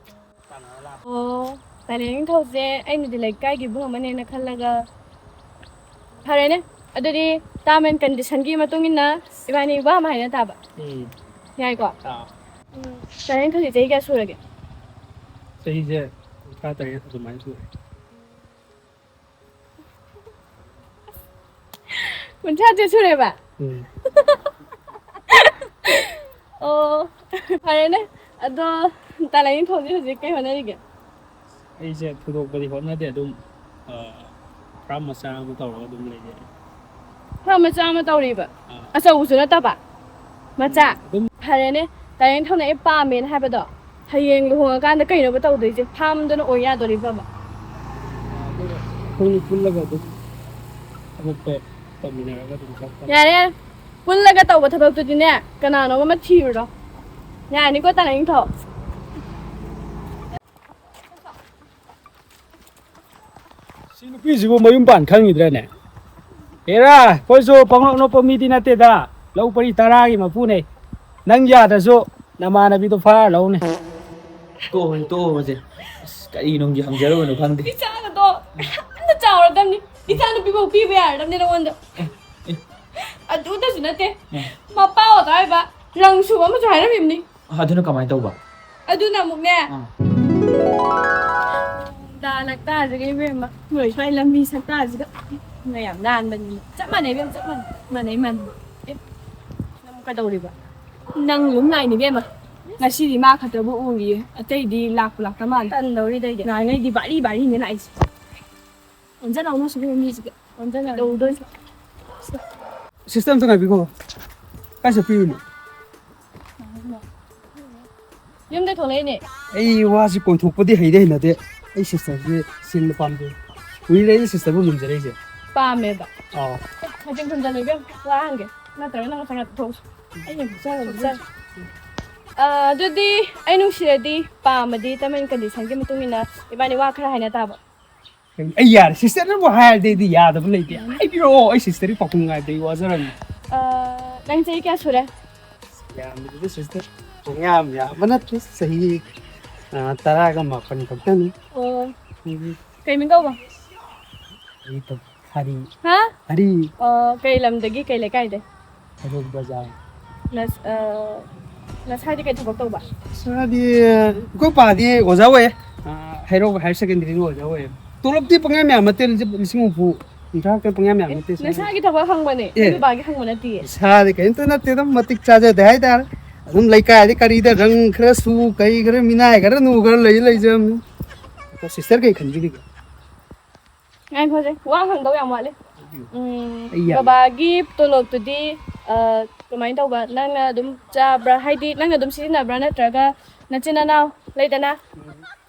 ꯇꯥꯟꯅꯔ ꯂꯥꯛꯄ꯫ ꯑꯣ, ꯇꯥꯂꯦ ꯅꯤꯡꯊꯧꯁꯦ ꯑꯩꯅꯗꯤ ꯂꯩꯀꯥꯏꯒꯤ ꯏꯕꯨꯡ ꯑꯃꯅꯦꯅ ꯈꯜꯂꯒ, ꯐꯔꯦꯅꯦ, ꯑꯗꯨꯗꯤ term and conditionꯒꯤ ꯃꯇꯨꯡ ꯏꯟꯅ ꯏꯕꯥꯅꯤ ꯋꯥ ꯑꯃ ꯍꯥꯏꯅ ꯇꯥꯕ꯫ ꯎꯝ꯫ ꯌꯥꯏꯀꯣ? ꯑꯥ꯫ ꯎꯝ, ꯇꯥꯂꯦ ꯅꯤꯡꯊꯧꯁꯦ ꯆꯍꯤ ꯀꯌꯥ ꯁꯨꯔꯒꯦ? ꯆꯍꯤꯁꯦ ꯀꯨꯟꯊ꯭ꯔꯥ ꯇꯔꯦꯠ ꯑꯗꯨꯃꯥꯏꯅ ꯁꯨꯔꯦ꯫ ꯀꯨꯟꯊ꯭ꯔꯥ ꯇꯔꯦꯠ ꯁꯨꯔꯦꯕ? ꯎꯝ꯫ ꯑꯣ, ꯐꯔꯦꯅꯦ꯫ ꯑꯗꯣ, ꯇꯥꯂꯦ ꯅꯤꯡꯊꯧꯗꯤ ꯍꯧꯖꯤꯛ ꯀꯩ ꯍꯣꯠꯅꯔꯤꯒꯦ? ꯑꯩꯁꯦ ꯊꯣꯏꯗꯣꯛꯄꯗꯤ ꯍꯣꯠꯅꯗꯦ, ꯑꯗꯨꯝ, ꯑ, farm ꯃꯆꯥ ꯑꯃ ꯇꯧꯔꯒ ꯑꯗꯨꯝ ꯂꯩꯖꯩ꯫ Farm ꯃꯆꯥ ꯑꯃ ꯇꯧꯔꯤꯕ? ꯑꯥ꯫ ꯑꯆꯧꯕꯁꯨ ꯅꯠꯇꯕ? ꯃꯆꯥ? ꯎꯝ, ꯑꯗꯨꯝ꯫ ꯐꯔꯦꯅꯦ, ꯇꯥꯂꯦ ꯅꯤꯡꯊꯧꯅ ꯑꯩ ꯄꯥꯝꯃꯦꯅ ꯍꯥꯏꯕꯗꯣ, ꯍꯌꯦꯡ ꯂꯨꯍꯣꯡꯉꯀꯥꯟꯗ ꯀꯩꯅꯣꯕ ꯇꯧꯗꯣꯏꯁꯦ? Farmꯗꯨꯅ ꯑꯣꯏ ꯌꯥꯗꯣꯔꯤꯕꯕ? ꯑꯗꯨꯒ ꯑꯩꯈꯣꯏꯅꯤ ꯄꯨꯜꯂꯒ ꯑꯗꯨꯝ ꯊꯕꯛꯇꯣ ꯇꯧꯃꯤꯟꯅꯔꯒ ꯑꯗꯨꯝ ꯆꯠꯄ꯫ ꯌꯥꯔꯦ, ꯌꯥꯔꯦ꯫ ꯄꯨꯜꯂꯒ ꯇꯧꯕ ꯊꯕꯛꯇꯨꯗꯤꯅꯦ, ꯀꯅꯥꯅꯣꯝ ꯑꯃ ꯊꯤꯔꯨꯔꯣ꯫ ꯌꯥꯔꯅꯤꯀꯣ, ꯇꯥꯂꯦ ꯅꯤꯡꯊꯧ? ꯁꯤ ꯅꯨꯄꯤꯁꯤꯕꯨ ꯃꯌꯨꯝ ꯄꯥꯟ ꯈꯪꯉꯤꯗ꯭ꯔꯅꯦ? ꯍꯦꯔꯥ, ꯑꯩꯈꯣꯏꯁꯨ ꯄꯪꯅꯣꯛ ꯅꯣꯛꯄ ꯃꯤꯗꯤ ꯅꯠꯇꯦꯗ꯫ ꯂꯧ ꯄꯔꯤ ꯇꯔꯥꯒꯤ ꯃꯄꯨꯅꯦ꯫ ꯅꯪ ꯌꯥꯗ꯭ꯔꯁꯨ ꯅꯃꯥꯟꯅꯕꯤꯗꯣ ꯐꯥꯔ ꯂꯧꯅꯦ꯫ ꯇꯣꯛꯑꯣ, ꯇꯣꯛꯑꯣꯁꯦ꯫ ꯑꯁ, ꯀꯔꯤ ꯅꯨꯡꯒꯤ ꯍꯪꯖꯔꯨꯕꯅꯣ ꯈꯪꯗꯦ꯫ ꯏꯆꯥꯒꯗꯣ ꯌꯥꯝꯅ ꯆꯥꯎꯔꯗꯝꯅꯤ꯫ ꯏꯆꯥ ꯅꯨꯄꯤꯐꯥꯎ ꯄꯤꯕ ꯌꯥꯔꯗꯝꯅꯤ ꯅꯉꯣꯟꯗ꯫ ꯑꯦ, ꯑꯦ꯫ ꯑꯗꯨꯗꯁꯨ ꯅꯠꯇꯦ꯫ ꯑꯦ꯫ ꯃꯄꯥ ꯑꯣꯏꯕ ꯂꯪ ꯁꯨꯕ ꯑꯃꯁꯨ ꯍꯥꯏꯔꯝꯃꯤꯕꯅꯤ꯫ ꯑꯗꯨꯅ ꯀꯃꯥꯏꯅ ꯇꯧꯕ? ꯑꯗꯨꯅ ꯑꯃꯨꯛꯅꯦ꯫ ꯑꯥ꯫ ꯗꯥ ꯂꯛꯇꯥꯁꯤꯒ ꯏꯕꯦꯝꯃ, ꯅꯣꯏ ꯁ꯭ꯋꯥꯏ ꯂꯝꯕꯤ ꯁꯛꯇꯥꯁꯤꯒ꯫ ꯅꯣꯏ ꯌꯥꯝ ꯅꯥꯟꯕꯅꯤꯅ꯫ ꯆꯞ ꯃꯥꯟꯅꯩ ꯏꯕꯦꯝꯃ, ꯆꯞ ꯃꯥꯟꯅꯩ꯫ ꯃꯥꯟꯅꯩ, ꯃꯥꯟꯅꯩ꯫ ꯑꯦ, ꯅꯪ ꯀꯩꯗꯧꯔꯤꯕ? ꯅꯪ ꯂꯨꯝ ꯂꯥꯛꯏꯅꯤ ꯏꯕꯦꯝꯃ꯫ ꯉꯁꯤꯗꯤ ꯃꯥ ꯈꯛꯇꯕꯨ ꯎꯔꯤꯌꯦ, ꯑꯇꯩꯗꯤ ꯂꯥꯛꯄꯨ ꯂꯥꯛꯇ ꯃꯥꯜꯂꯦ꯫ ꯇꯟꯗꯧꯔꯤꯗ ꯑꯩꯗꯤ꯫ ꯅꯍꯥꯟꯉꯩꯗꯤ ꯕꯥꯔꯤ ꯕꯥꯔꯤꯅꯦ ꯂꯥꯛꯏꯁꯦ꯫ ꯑꯣꯟꯖꯜꯂꯛꯎꯅꯣ ꯁꯤꯒꯨꯝꯕ ꯃꯤꯁꯤꯗꯤ꯫ ꯑꯣꯟꯖꯜꯂꯛꯎꯅꯣ꯫ ꯀꯩꯗꯧꯗꯣꯏꯅꯣ? Sister, ꯑꯝꯇ ꯉꯥꯏꯕꯤꯈꯣ꯫ ꯀꯥꯏ ꯆꯠꯄꯤꯔꯨꯏꯅꯣ? ꯌꯨꯝꯗ ꯊꯣꯛꯂꯛꯏꯅꯦ꯫ ꯑꯩ ꯋꯥꯁꯤ ꯀꯣꯏꯊꯣꯛꯄꯗꯤ ꯍꯩꯗꯤ ꯍꯩꯅꯗꯦ꯫ ꯑꯩ sisterꯁꯦ ꯆꯤꯟꯕ ꯄꯥꯝꯖꯩ꯫ ꯀꯨꯏꯔꯦ ꯑꯩꯅ sisterꯕꯨ ꯃꯨꯟꯖꯔꯛꯏꯁꯦ꯫ ꯄꯥꯝꯃꯦꯕ꯫ ꯑꯥꯎ꯫ ꯑꯦ, ꯃꯆꯤꯟ ꯈꯨꯝꯖꯤꯜꯂꯨ ꯏꯕꯦꯝ, ꯋꯥ ꯍꯪꯒꯦ꯫ ꯅꯠꯇ꯭ꯔꯒ ꯅꯪ ꯉꯁꯥꯏ ꯉꯥꯛꯇ ꯊꯣꯛꯎꯁꯤ꯫ ꯑꯩꯅ ꯉꯁꯥꯏ ꯉꯥꯛꯇ ꯆꯠ-, ꯑ, ꯑꯗꯨꯗꯤ ꯑꯩ ꯅꯨꯡꯁꯤꯔꯗꯤ, ꯄꯥꯝꯃꯗꯤ, term and conditionꯒꯤ ꯃꯇꯨꯡ ꯏꯟꯅ ꯏꯕꯥꯅꯤ ꯋꯥ ꯈꯔ ꯍꯥꯏꯅ ꯇꯥꯕ꯫ ꯑꯩ ꯌꯥꯔꯦ, sisterꯅꯕꯨ ꯍꯥꯏꯔꯗꯤ ꯑꯩꯗꯤ ꯌꯥꯗꯕ ꯂꯩꯇꯦ꯫ ꯍꯥꯏꯕꯤꯔꯛꯑꯣ, ꯑꯩ sisterꯒꯤ ꯄꯥꯎꯈꯨꯝ ꯉꯥꯏꯕꯗ ꯑꯩ ꯋꯥꯖꯔꯝꯅꯤ꯫ ꯑ, ꯅꯪ ꯆꯍꯤ ꯀꯌꯥ ꯁꯨꯔꯦ? ꯌꯥꯝꯗ꯭ꯔꯤꯗ sister, ꯄꯪꯌꯥꯝ ꯌꯥꯝꯕ ꯅꯠꯇ꯭ꯔꯦ, ꯆꯍꯤ, ꯑ, ꯇꯔꯥꯒ ꯃꯥꯄꯟ ꯈꯛꯇꯅꯤ꯫ ꯑꯣ꯫ ꯎꯝ꯫ ꯀꯩ ꯃꯤꯡ ꯀꯧꯕ? ꯑꯩ ꯇ-, ꯍꯔꯤ꯫ ꯍꯥ? ꯍꯔꯤ꯫ ꯑ, ꯀꯩ ꯂꯝꯗꯒꯤ, ꯀꯩ ꯂꯩꯀꯥꯏꯗꯩ? ꯍꯩꯔꯣꯛ ꯕꯖꯥꯔ꯫ ꯅꯁ-, ꯑ, ꯅꯁꯥꯗꯤ ꯀꯩ ꯊꯕꯛ ꯇꯧꯕ? ꯏꯁꯥꯗꯤ, ꯑꯩꯈꯣꯏ ꯄꯥꯗꯤ ꯑꯣꯖꯥ ꯑꯣꯏꯌꯦ꯫ ꯑ, ꯍꯩꯔꯣꯛ higher secondary ꯑꯣꯖꯥ ꯑꯣꯏꯌꯦ꯫ ꯇꯣꯂꯣꯞꯇꯤ ꯄꯪꯌꯥꯝ ꯌꯥꯝ ꯅꯠꯇꯦ, ꯂꯤꯁꯤꯡ ꯍꯨꯝꯐꯨ, ꯍꯨꯝꯗ꯭ꯔꯥ ꯈꯛꯇ ꯄꯪꯌꯥꯝ ꯌꯥꯝ ꯑꯦ, ꯅꯠꯇꯦ, ꯁꯥꯔ꯫ ꯅꯁꯥꯒꯤ ꯊꯕꯛ ꯍꯪꯕꯅꯦ, ꯑꯦ꯫ ꯅꯣꯏ ꯕꯕꯥꯒꯤ ꯍꯪꯕ ꯅꯠꯇꯤꯌꯦ꯫ ꯏꯁꯥꯗꯤ ꯀꯔꯤꯝꯇ ꯅꯠꯇꯦꯗ, ꯃꯇꯤꯛ ꯆꯥꯖꯗꯦ ꯍꯥꯏꯇꯥꯔꯦ꯫ ꯑꯗꯨꯝ ꯂꯩꯀꯥꯏꯗꯤ ꯀꯔꯤꯗ ꯔꯪ ꯈꯔ ꯁꯨ, ꯀꯩ ꯈꯔ ꯃꯤꯅꯥꯏ ꯈꯔ ꯅꯨ ꯈꯔ ꯂꯩ ꯂꯩꯖꯕꯅꯤ꯫ ꯑꯗꯣ sister ꯀꯩ ꯈꯟꯕꯤꯔꯤꯒꯦ? ꯉꯥꯏꯈꯣꯁꯦ, ꯋꯥ ꯍꯪꯗꯧ ꯌꯥꯝ ꯋꯥꯠꯂꯤ꯫ ꯎꯝ, ꯑꯩ ꯌꯥꯝ ꯕꯕꯥꯒꯤ ꯇꯣꯂꯣꯞꯇꯨꯗꯤ, ꯑ, ꯀꯃꯥꯏꯅ ꯇꯧꯕ? ꯅꯪꯅ ꯑꯗꯨꯝ ꯆꯥꯕ꯭ꯔꯥ? ꯍꯥꯏꯗꯤ, ꯅꯪꯅ ꯑꯗꯨꯝ ꯁꯤꯖꯤꯟꯅꯕ꯭ꯔꯥ? ꯅꯠꯇ꯭ꯔꯒ ꯅꯆꯤꯟ ꯅꯅꯥꯎ ꯂꯩꯗꯅ?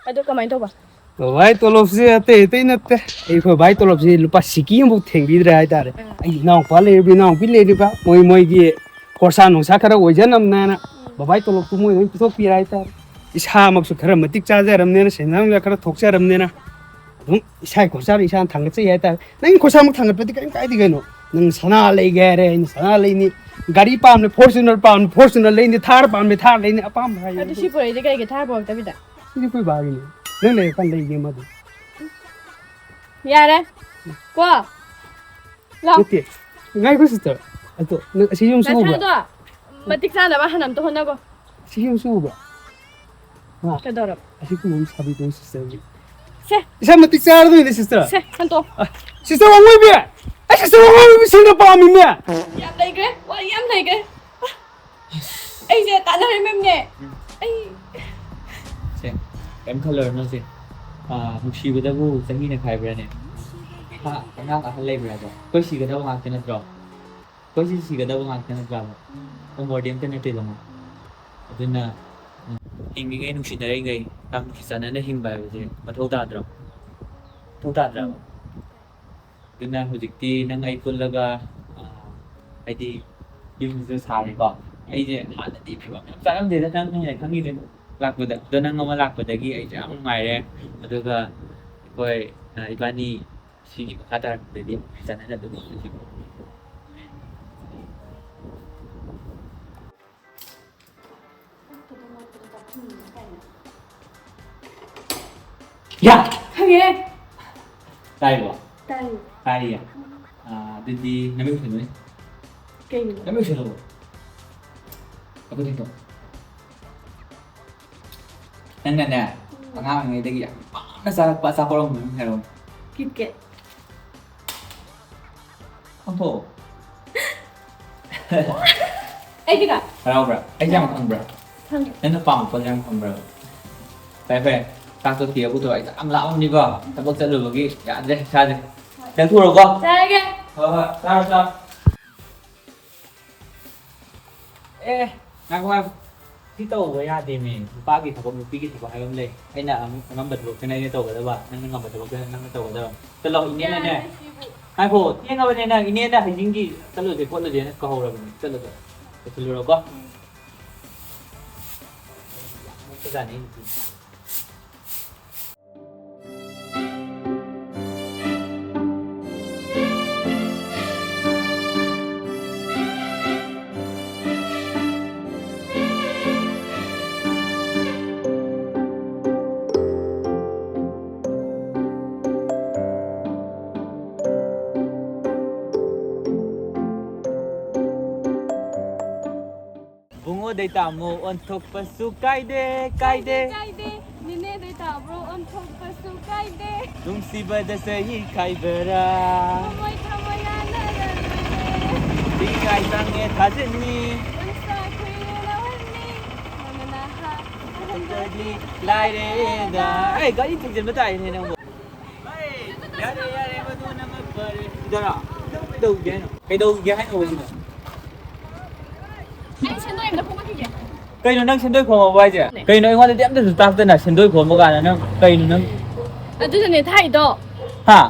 ꯑꯗꯨ ꯀꯃꯥꯏꯅ ꯇꯧꯕ? ꯕꯕꯥꯒꯤ ꯇꯣꯂꯣꯞꯁꯦ ꯑꯇꯩ ꯑꯇꯩ ꯅꯠꯇꯦ꯫ ꯑꯩꯈꯣꯏ ꯕꯥꯒꯤ ꯇꯣꯂꯣꯞꯁꯦ ꯂꯨꯄꯥ ꯁꯤꯀꯤ ꯑꯃꯐꯥꯎ ꯊꯦꯡꯕꯤꯗ꯭ꯔꯦ ꯍꯥꯏꯇꯥꯔꯦ꯫ ꯑꯥ꯫ ꯑꯩ ꯏꯅꯥꯎꯄꯥ ꯂꯩꯔꯤꯕ, ꯏꯅꯥꯎꯄꯤ ꯂꯩꯔꯤꯕ, ꯃꯣꯏ ꯃꯣꯏꯒꯤ ꯈꯣꯔꯁꯥ ꯅꯨꯡꯁꯥ ꯈꯔ ꯑꯣꯏꯖꯅꯕꯅꯦꯅ ꯎꯝ꯫ ꯕꯕꯥꯒꯤ ꯇꯣꯂꯣꯞꯇꯨ ꯃꯣꯏ ꯂꯣꯏ ꯄꯨꯊꯣꯛꯄꯤꯔꯦ ꯍꯥꯏꯇꯥꯔꯦ꯫ ꯏꯁꯥꯃꯛꯁꯨ ꯈꯔ ꯃꯇꯤꯛ ꯆꯥꯖꯔꯝꯅꯦꯅ, ꯁꯦꯟꯗꯥꯟ ꯈꯔ ꯊꯣꯛꯆꯔꯝꯅꯦꯅ ꯑꯗꯨꯝ ꯏꯁꯥꯒꯤ ꯈꯣꯔꯁꯥꯗꯣ ꯏꯁꯥꯅ ꯊꯥꯡꯒꯠꯆꯩ ꯍꯥꯏꯇꯥꯔꯦ꯫ ꯅꯪꯒꯤ ꯈꯣꯔꯁꯥꯃꯛ ꯊꯥꯡꯒꯠꯄꯗꯤ ꯀꯔꯤꯝ ꯀꯥꯏꯗꯦ ꯀꯩꯅꯣ꯫ ꯅꯪ ꯁꯅꯥ ꯂꯩꯒꯦ ꯍꯥꯏꯔꯦ, ꯑꯩꯅ ꯁꯅꯥ ꯂꯩꯅꯤ꯫ ꯒꯥꯔꯤ ꯄꯥꯝꯃꯦ, Fortuner ꯄꯥꯝꯃꯦ, Fortuner ꯂꯩꯅꯤ꯫ ꯊꯥꯔ ꯄꯥꯝꯃꯦ, ꯊꯥꯔ ꯂꯩꯅꯤ꯫ ꯑꯄꯥꯝꯕ ꯍꯥꯏꯌꯨ꯫ ꯑꯗꯨ ꯁꯤ ꯄꯨꯔꯛꯏꯗꯤ ꯀꯩꯒꯤ ꯊꯥꯔ ꯄꯨꯔꯛꯇꯕꯤꯗ? ꯁꯤꯗꯤ ꯑꯩꯈꯣꯏ ꯕꯥꯒꯤꯅꯦ꯫ ꯅꯪ ꯂꯩꯔꯀꯥꯟꯗ ꯂꯩꯒꯦ ꯃꯗꯨ꯫ ꯌꯥꯔꯦ꯫ ꯀꯣ? ꯂꯥꯎ꯫ ꯅꯠꯇꯦ꯫ ꯉꯥꯏꯈꯣ sister꯫ ꯑꯗꯣ ꯅꯪ ꯑꯁꯤ ꯌꯨꯝ ꯁꯨ ꯎꯕ꯭ꯔꯥ? ꯅꯁꯥꯗꯣ ꯃꯇꯤꯛ ꯆꯥꯅꯕ ꯍꯥꯟꯅ ꯑꯝꯇ ꯍꯣꯠꯅꯒꯣ꯫ ꯑꯁꯤ ꯌꯨꯝ ꯁꯨ ꯎꯕ꯭ꯔꯥ? ꯍꯥ? ꯀꯩꯗꯧꯔꯕ? ꯑꯁꯤ ꯀꯨꯝꯕ ꯑꯃ ꯁꯥꯕꯤꯗꯣꯏꯅꯤ sisterꯒꯤ꯫ ꯁꯦ꯫ ꯏꯁꯥ ꯃꯇꯤꯛ ꯆꯥꯔꯗꯣꯏꯅꯦ sister꯫ ꯁꯦ, ꯍꯟꯇꯣ꯫ ꯑ, sister ꯋꯥꯡꯉꯣꯏꯕꯤ! ꯑꯩ sister ꯋꯥꯡꯉꯣꯏꯕꯤ ꯁꯤꯡꯅ ꯄꯥꯝꯃꯤꯅꯦ! ꯌꯥꯝ ꯂꯩꯈ꯭ꯔꯦ, ꯋꯥꯔꯤ ꯌꯥꯝ ꯂꯩꯈ꯭ꯔꯦ꯫ ꯑꯩꯁꯦ ꯇꯥꯟꯅꯔꯝꯃꯦ꯫ ꯎꯝ꯫ ꯑꯩ ꯁꯦ, ꯀꯩꯝ ꯈꯜꯂꯨꯔꯅꯨ ꯁꯦ꯫ ꯑꯥ, ꯅꯨꯡꯁꯤꯕꯗꯕꯨ ꯆꯍꯤꯅ ꯈꯥꯏꯕ꯭ꯔꯥꯅꯦ? ꯍꯥ? ꯑꯉꯥꯡ ꯑꯍꯜ ꯂꯩꯕ꯭ꯔꯥꯕ? ꯑꯩꯈꯣꯏ ꯁꯤꯒꯗꯕ ꯉꯥꯛꯇ ꯅꯠꯇ꯭ꯔꯣ? ꯑꯩꯈꯣꯏꯁꯤ ꯁꯤꯒꯗꯕ ꯉꯥꯛꯇ ꯅꯠꯇ꯭ꯔꯥꯕ? ꯎꯝ꯫ ꯎꯃꯣꯔꯗꯤ ꯑꯝꯇ ꯅꯠꯇꯦꯗꯅ꯫ ꯑꯗꯨꯅ, ꯎꯝ, ꯍꯤꯡꯉꯤꯉꯩ ꯅꯨꯡꯁꯤꯅꯔꯤꯉꯩ ꯌꯥꯝ ꯅꯨꯡꯁꯤ ꯆꯥꯟꯅꯅ ꯍꯤꯡꯕ ꯍꯥꯏꯕꯁꯦ ꯃꯊꯧ ꯇꯥꯗ꯭ꯔꯣ? ꯃꯊꯧ ꯇꯥꯗ꯭ꯔꯥꯕ? ꯑꯗꯨꯅ ꯍꯧꯖꯤꯛꯇꯤ ꯅꯪ ꯑꯩ ꯄꯨꯜꯂꯒ, ꯑꯥ, ꯍꯥꯏꯗꯤ ꯌꯨꯝꯁꯨ ꯁꯥꯔꯦꯀꯣ꯫ ꯑꯩꯁꯦ ꯍꯥꯟꯅꯗꯤ ꯐꯤꯕꯝ ꯌꯥꯝ ꯆꯥꯔꯝꯗꯦꯗ, ꯅꯪ ꯍꯦꯟꯅ ꯈꯪꯉꯤꯗꯨꯅꯤ ꯂꯥꯛꯄꯗ꯫ ꯑꯗꯣ ꯅꯪ ꯑꯃ ꯂꯥꯛꯄꯗꯒꯤ ꯑꯩꯁꯦ ꯌꯥꯝ ꯅꯨꯡꯉꯥꯏꯔꯦ꯫ ꯑꯗꯨꯒ ꯑꯩꯈꯣꯏ, ꯑꯥ, ꯏꯕꯥꯅꯤ ꯁꯤꯒꯤ ꯃꯈꯥ ꯇꯥꯔꯛꯄꯗꯗꯤ ꯐꯖꯅ ꯑꯗꯨꯝ ꯎꯅꯁꯤꯀꯣ꯫ ꯌꯥ! ꯈꯪꯉꯦ꯫ ꯇꯥꯏꯕꯣ? ꯇꯥꯏ꯫ ꯇꯥꯏꯌꯦ꯫ ꯑꯥ, ꯑꯗꯨꯗꯤ ꯅꯃꯤꯠ ꯎꯏꯁꯜꯂꯨꯅꯦ꯫ ꯀꯩꯅꯣ? ꯅꯃꯤꯠ ꯎꯏꯁꯜꯂꯣ꯫ ꯑꯩꯈꯣꯏ ꯊꯣꯛꯇꯣ꯫ ꯅꯪꯅꯅꯦ, ꯎꯝ꯫ ꯑꯉꯥꯡ ꯑꯣꯏꯔꯤꯉꯩꯗꯒꯤ ꯌꯥꯝ ꯄꯥꯝꯅ ꯆꯥꯔꯛꯄ ꯑꯆꯥꯄꯣꯠ ꯑꯃ ꯃꯃꯤꯡ ꯍꯥꯏꯔꯛꯑꯣꯅꯦ꯫ ꯀꯤꯠ ꯀꯦꯠ꯫ ꯑꯣꯟꯊꯣꯛꯑꯣ꯫ ꯑꯩꯒꯤꯔ? ꯍꯔꯥꯎꯕ꯭ꯔꯥ? ꯑꯩꯁꯦ ꯌꯥꯝ ꯈꯪꯕ꯭ꯔꯥ? ꯈꯪꯉꯦ꯫ ꯅꯪꯅ ꯄꯥꯝꯕ ꯄꯣꯠꯁꯦ ꯌꯥꯝ ꯈꯪꯕ꯭ꯔꯥ? ꯐꯔꯦ, ꯐꯔꯦ꯫ ꯆꯥꯛꯇꯣ ꯊꯤꯔ ꯄꯨꯊꯣꯔꯛꯑꯣ꯫ ꯑꯩ ꯌꯥꯝ ꯂꯥꯝꯃꯝꯅꯤꯀꯣ꯫ ꯊꯕꯛ ꯆꯠꯂꯨꯕꯒꯤ ꯌꯥꯗ꯭ꯔꯦ ꯏꯁꯥꯁꯦ꯫ ꯍꯣꯏ꯫ ꯆꯪꯊꯣꯛꯎꯔꯣꯀꯣ꯫ ꯆꯥꯔꯒꯦ꯫ ꯍꯣꯏ, ꯍꯣꯏ꯫ ꯆꯥꯔꯣ, ꯆꯥꯔꯣ꯫ ꯑꯦ, ꯉꯥꯏꯈꯣ, ꯉꯥꯏꯈꯣ꯫ ꯁꯤ ꯇꯧꯕ ꯌꯥꯗꯦꯃꯤ꯫ ꯅꯨꯄꯥꯒꯤ ꯊꯕꯛ, ꯅꯨꯄꯤꯒꯤ ꯊꯕꯛ ꯍꯥꯏꯕ ꯑꯃ ꯂꯩ꯫ ꯑꯩꯅ ꯑꯃꯨꯛ ꯑꯉꯝꯕ ꯊꯕꯛꯇꯨꯅ ꯑꯩꯅ ꯇꯧꯒꯗꯕ, ꯅꯪꯅ ꯉꯝꯕ ꯊꯕꯛꯇꯨꯅ ꯅꯪꯅ ꯇꯧꯒꯗꯕ꯫ ꯆꯠꯂꯣ, ꯏꯅꯦꯅꯅꯦ꯫ ꯌꯥꯔꯦ, ꯁꯤꯕꯨ꯫ ꯉꯥꯏꯈꯣ, ꯊꯦꯡꯉꯕꯅꯦ ꯅꯪ꯫ ꯏꯅꯦꯅ ꯍꯩꯖꯤꯡꯒꯤ ꯆꯠꯂꯨꯁꯦ ꯈꯣꯠꯂꯨꯁꯦꯅ ꯀꯧꯍꯧꯔꯕꯅꯦ꯫ ꯆꯠꯂꯣ, ꯆꯠꯂꯣ꯫ ꯂꯣꯏꯁꯤꯜꯂꯨꯔꯣꯀꯣ꯫ ꯎꯝ꯫ ꯌꯥꯝ ꯃꯣꯠꯄꯖꯥꯠꯅꯤ ꯑꯩ ꯅꯨꯄꯤꯁꯦ꯫ ꯕꯨꯡꯉꯣꯗꯩ ꯇꯥꯃꯣ ꯑꯣꯟꯊꯣꯛꯄꯁꯨ ꯀꯥꯏꯗꯦ, ꯀꯥꯏꯗꯦ꯫ ꯀꯥꯏꯗꯦ, ꯀꯥꯏꯗꯦ꯫ ꯅꯦꯅꯦꯗꯩ ꯇꯥꯕ꯭ꯔꯣ ꯑꯣꯟꯊꯣꯛꯄꯁꯨ ꯀꯥꯏꯗꯦ꯫ ꯅꯨꯡꯁꯤꯕꯗ ꯆꯍꯤ ꯈꯥꯏꯕꯔꯥ? ꯊꯃꯣꯏ, ꯊꯃꯣꯏ ꯌꯥꯅꯔ ꯂꯣꯏꯔꯦ꯫ ꯄꯤꯛꯏꯉꯥꯏ ꯆꯪꯉꯦ ꯊꯥꯖꯅꯤ꯫ ꯅꯪ ꯆꯥꯛ ꯀꯨꯏꯔꯦ ꯂꯧꯔꯦ꯫ ꯂꯥꯏꯔꯦꯗ꯫ ꯑꯩ ꯒꯥꯔꯤ ꯊꯦꯡꯖꯤꯟꯕ ꯇꯥꯏꯅꯦ ꯅꯪꯕꯨ꯫ ꯌꯥꯔꯦ, ꯌꯥꯔꯦ, ꯃꯗꯨꯅ ꯃ ꯐꯔꯦ꯫ ꯁꯤꯗꯔꯥ? ꯅꯪ ꯀꯩꯗꯧꯒꯦ ꯍꯥꯏꯅꯣ? ꯀꯩꯗꯧꯒꯦ ꯍꯥꯏꯅꯣ ꯍꯧꯖꯤꯛ? ꯑꯩ ꯁꯦꯟꯗꯣꯏ ꯑꯝꯇ ꯈꯣꯝꯃꯛꯈꯤꯒꯦ꯫ ꯀꯩꯅꯣ ꯅꯪ ꯁꯦꯟꯗꯣꯏ ꯈꯣꯝꯃꯛꯄ ꯍꯥꯏꯁꯦ? ꯀꯩꯅꯣ ꯑꯩꯉꯣꯟꯗꯗꯤ ꯑꯝꯇꯁꯨ ꯇꯥꯛꯇꯅ ꯁꯦꯟꯗꯣꯏ ꯈꯣꯝꯕ ꯀꯥꯟꯗ ꯅꯪ ꯀꯩꯅꯣ ꯅꯪ? ꯑꯗꯨꯅꯅꯦ ꯊꯥꯏꯗꯣ꯫ ꯍꯥ?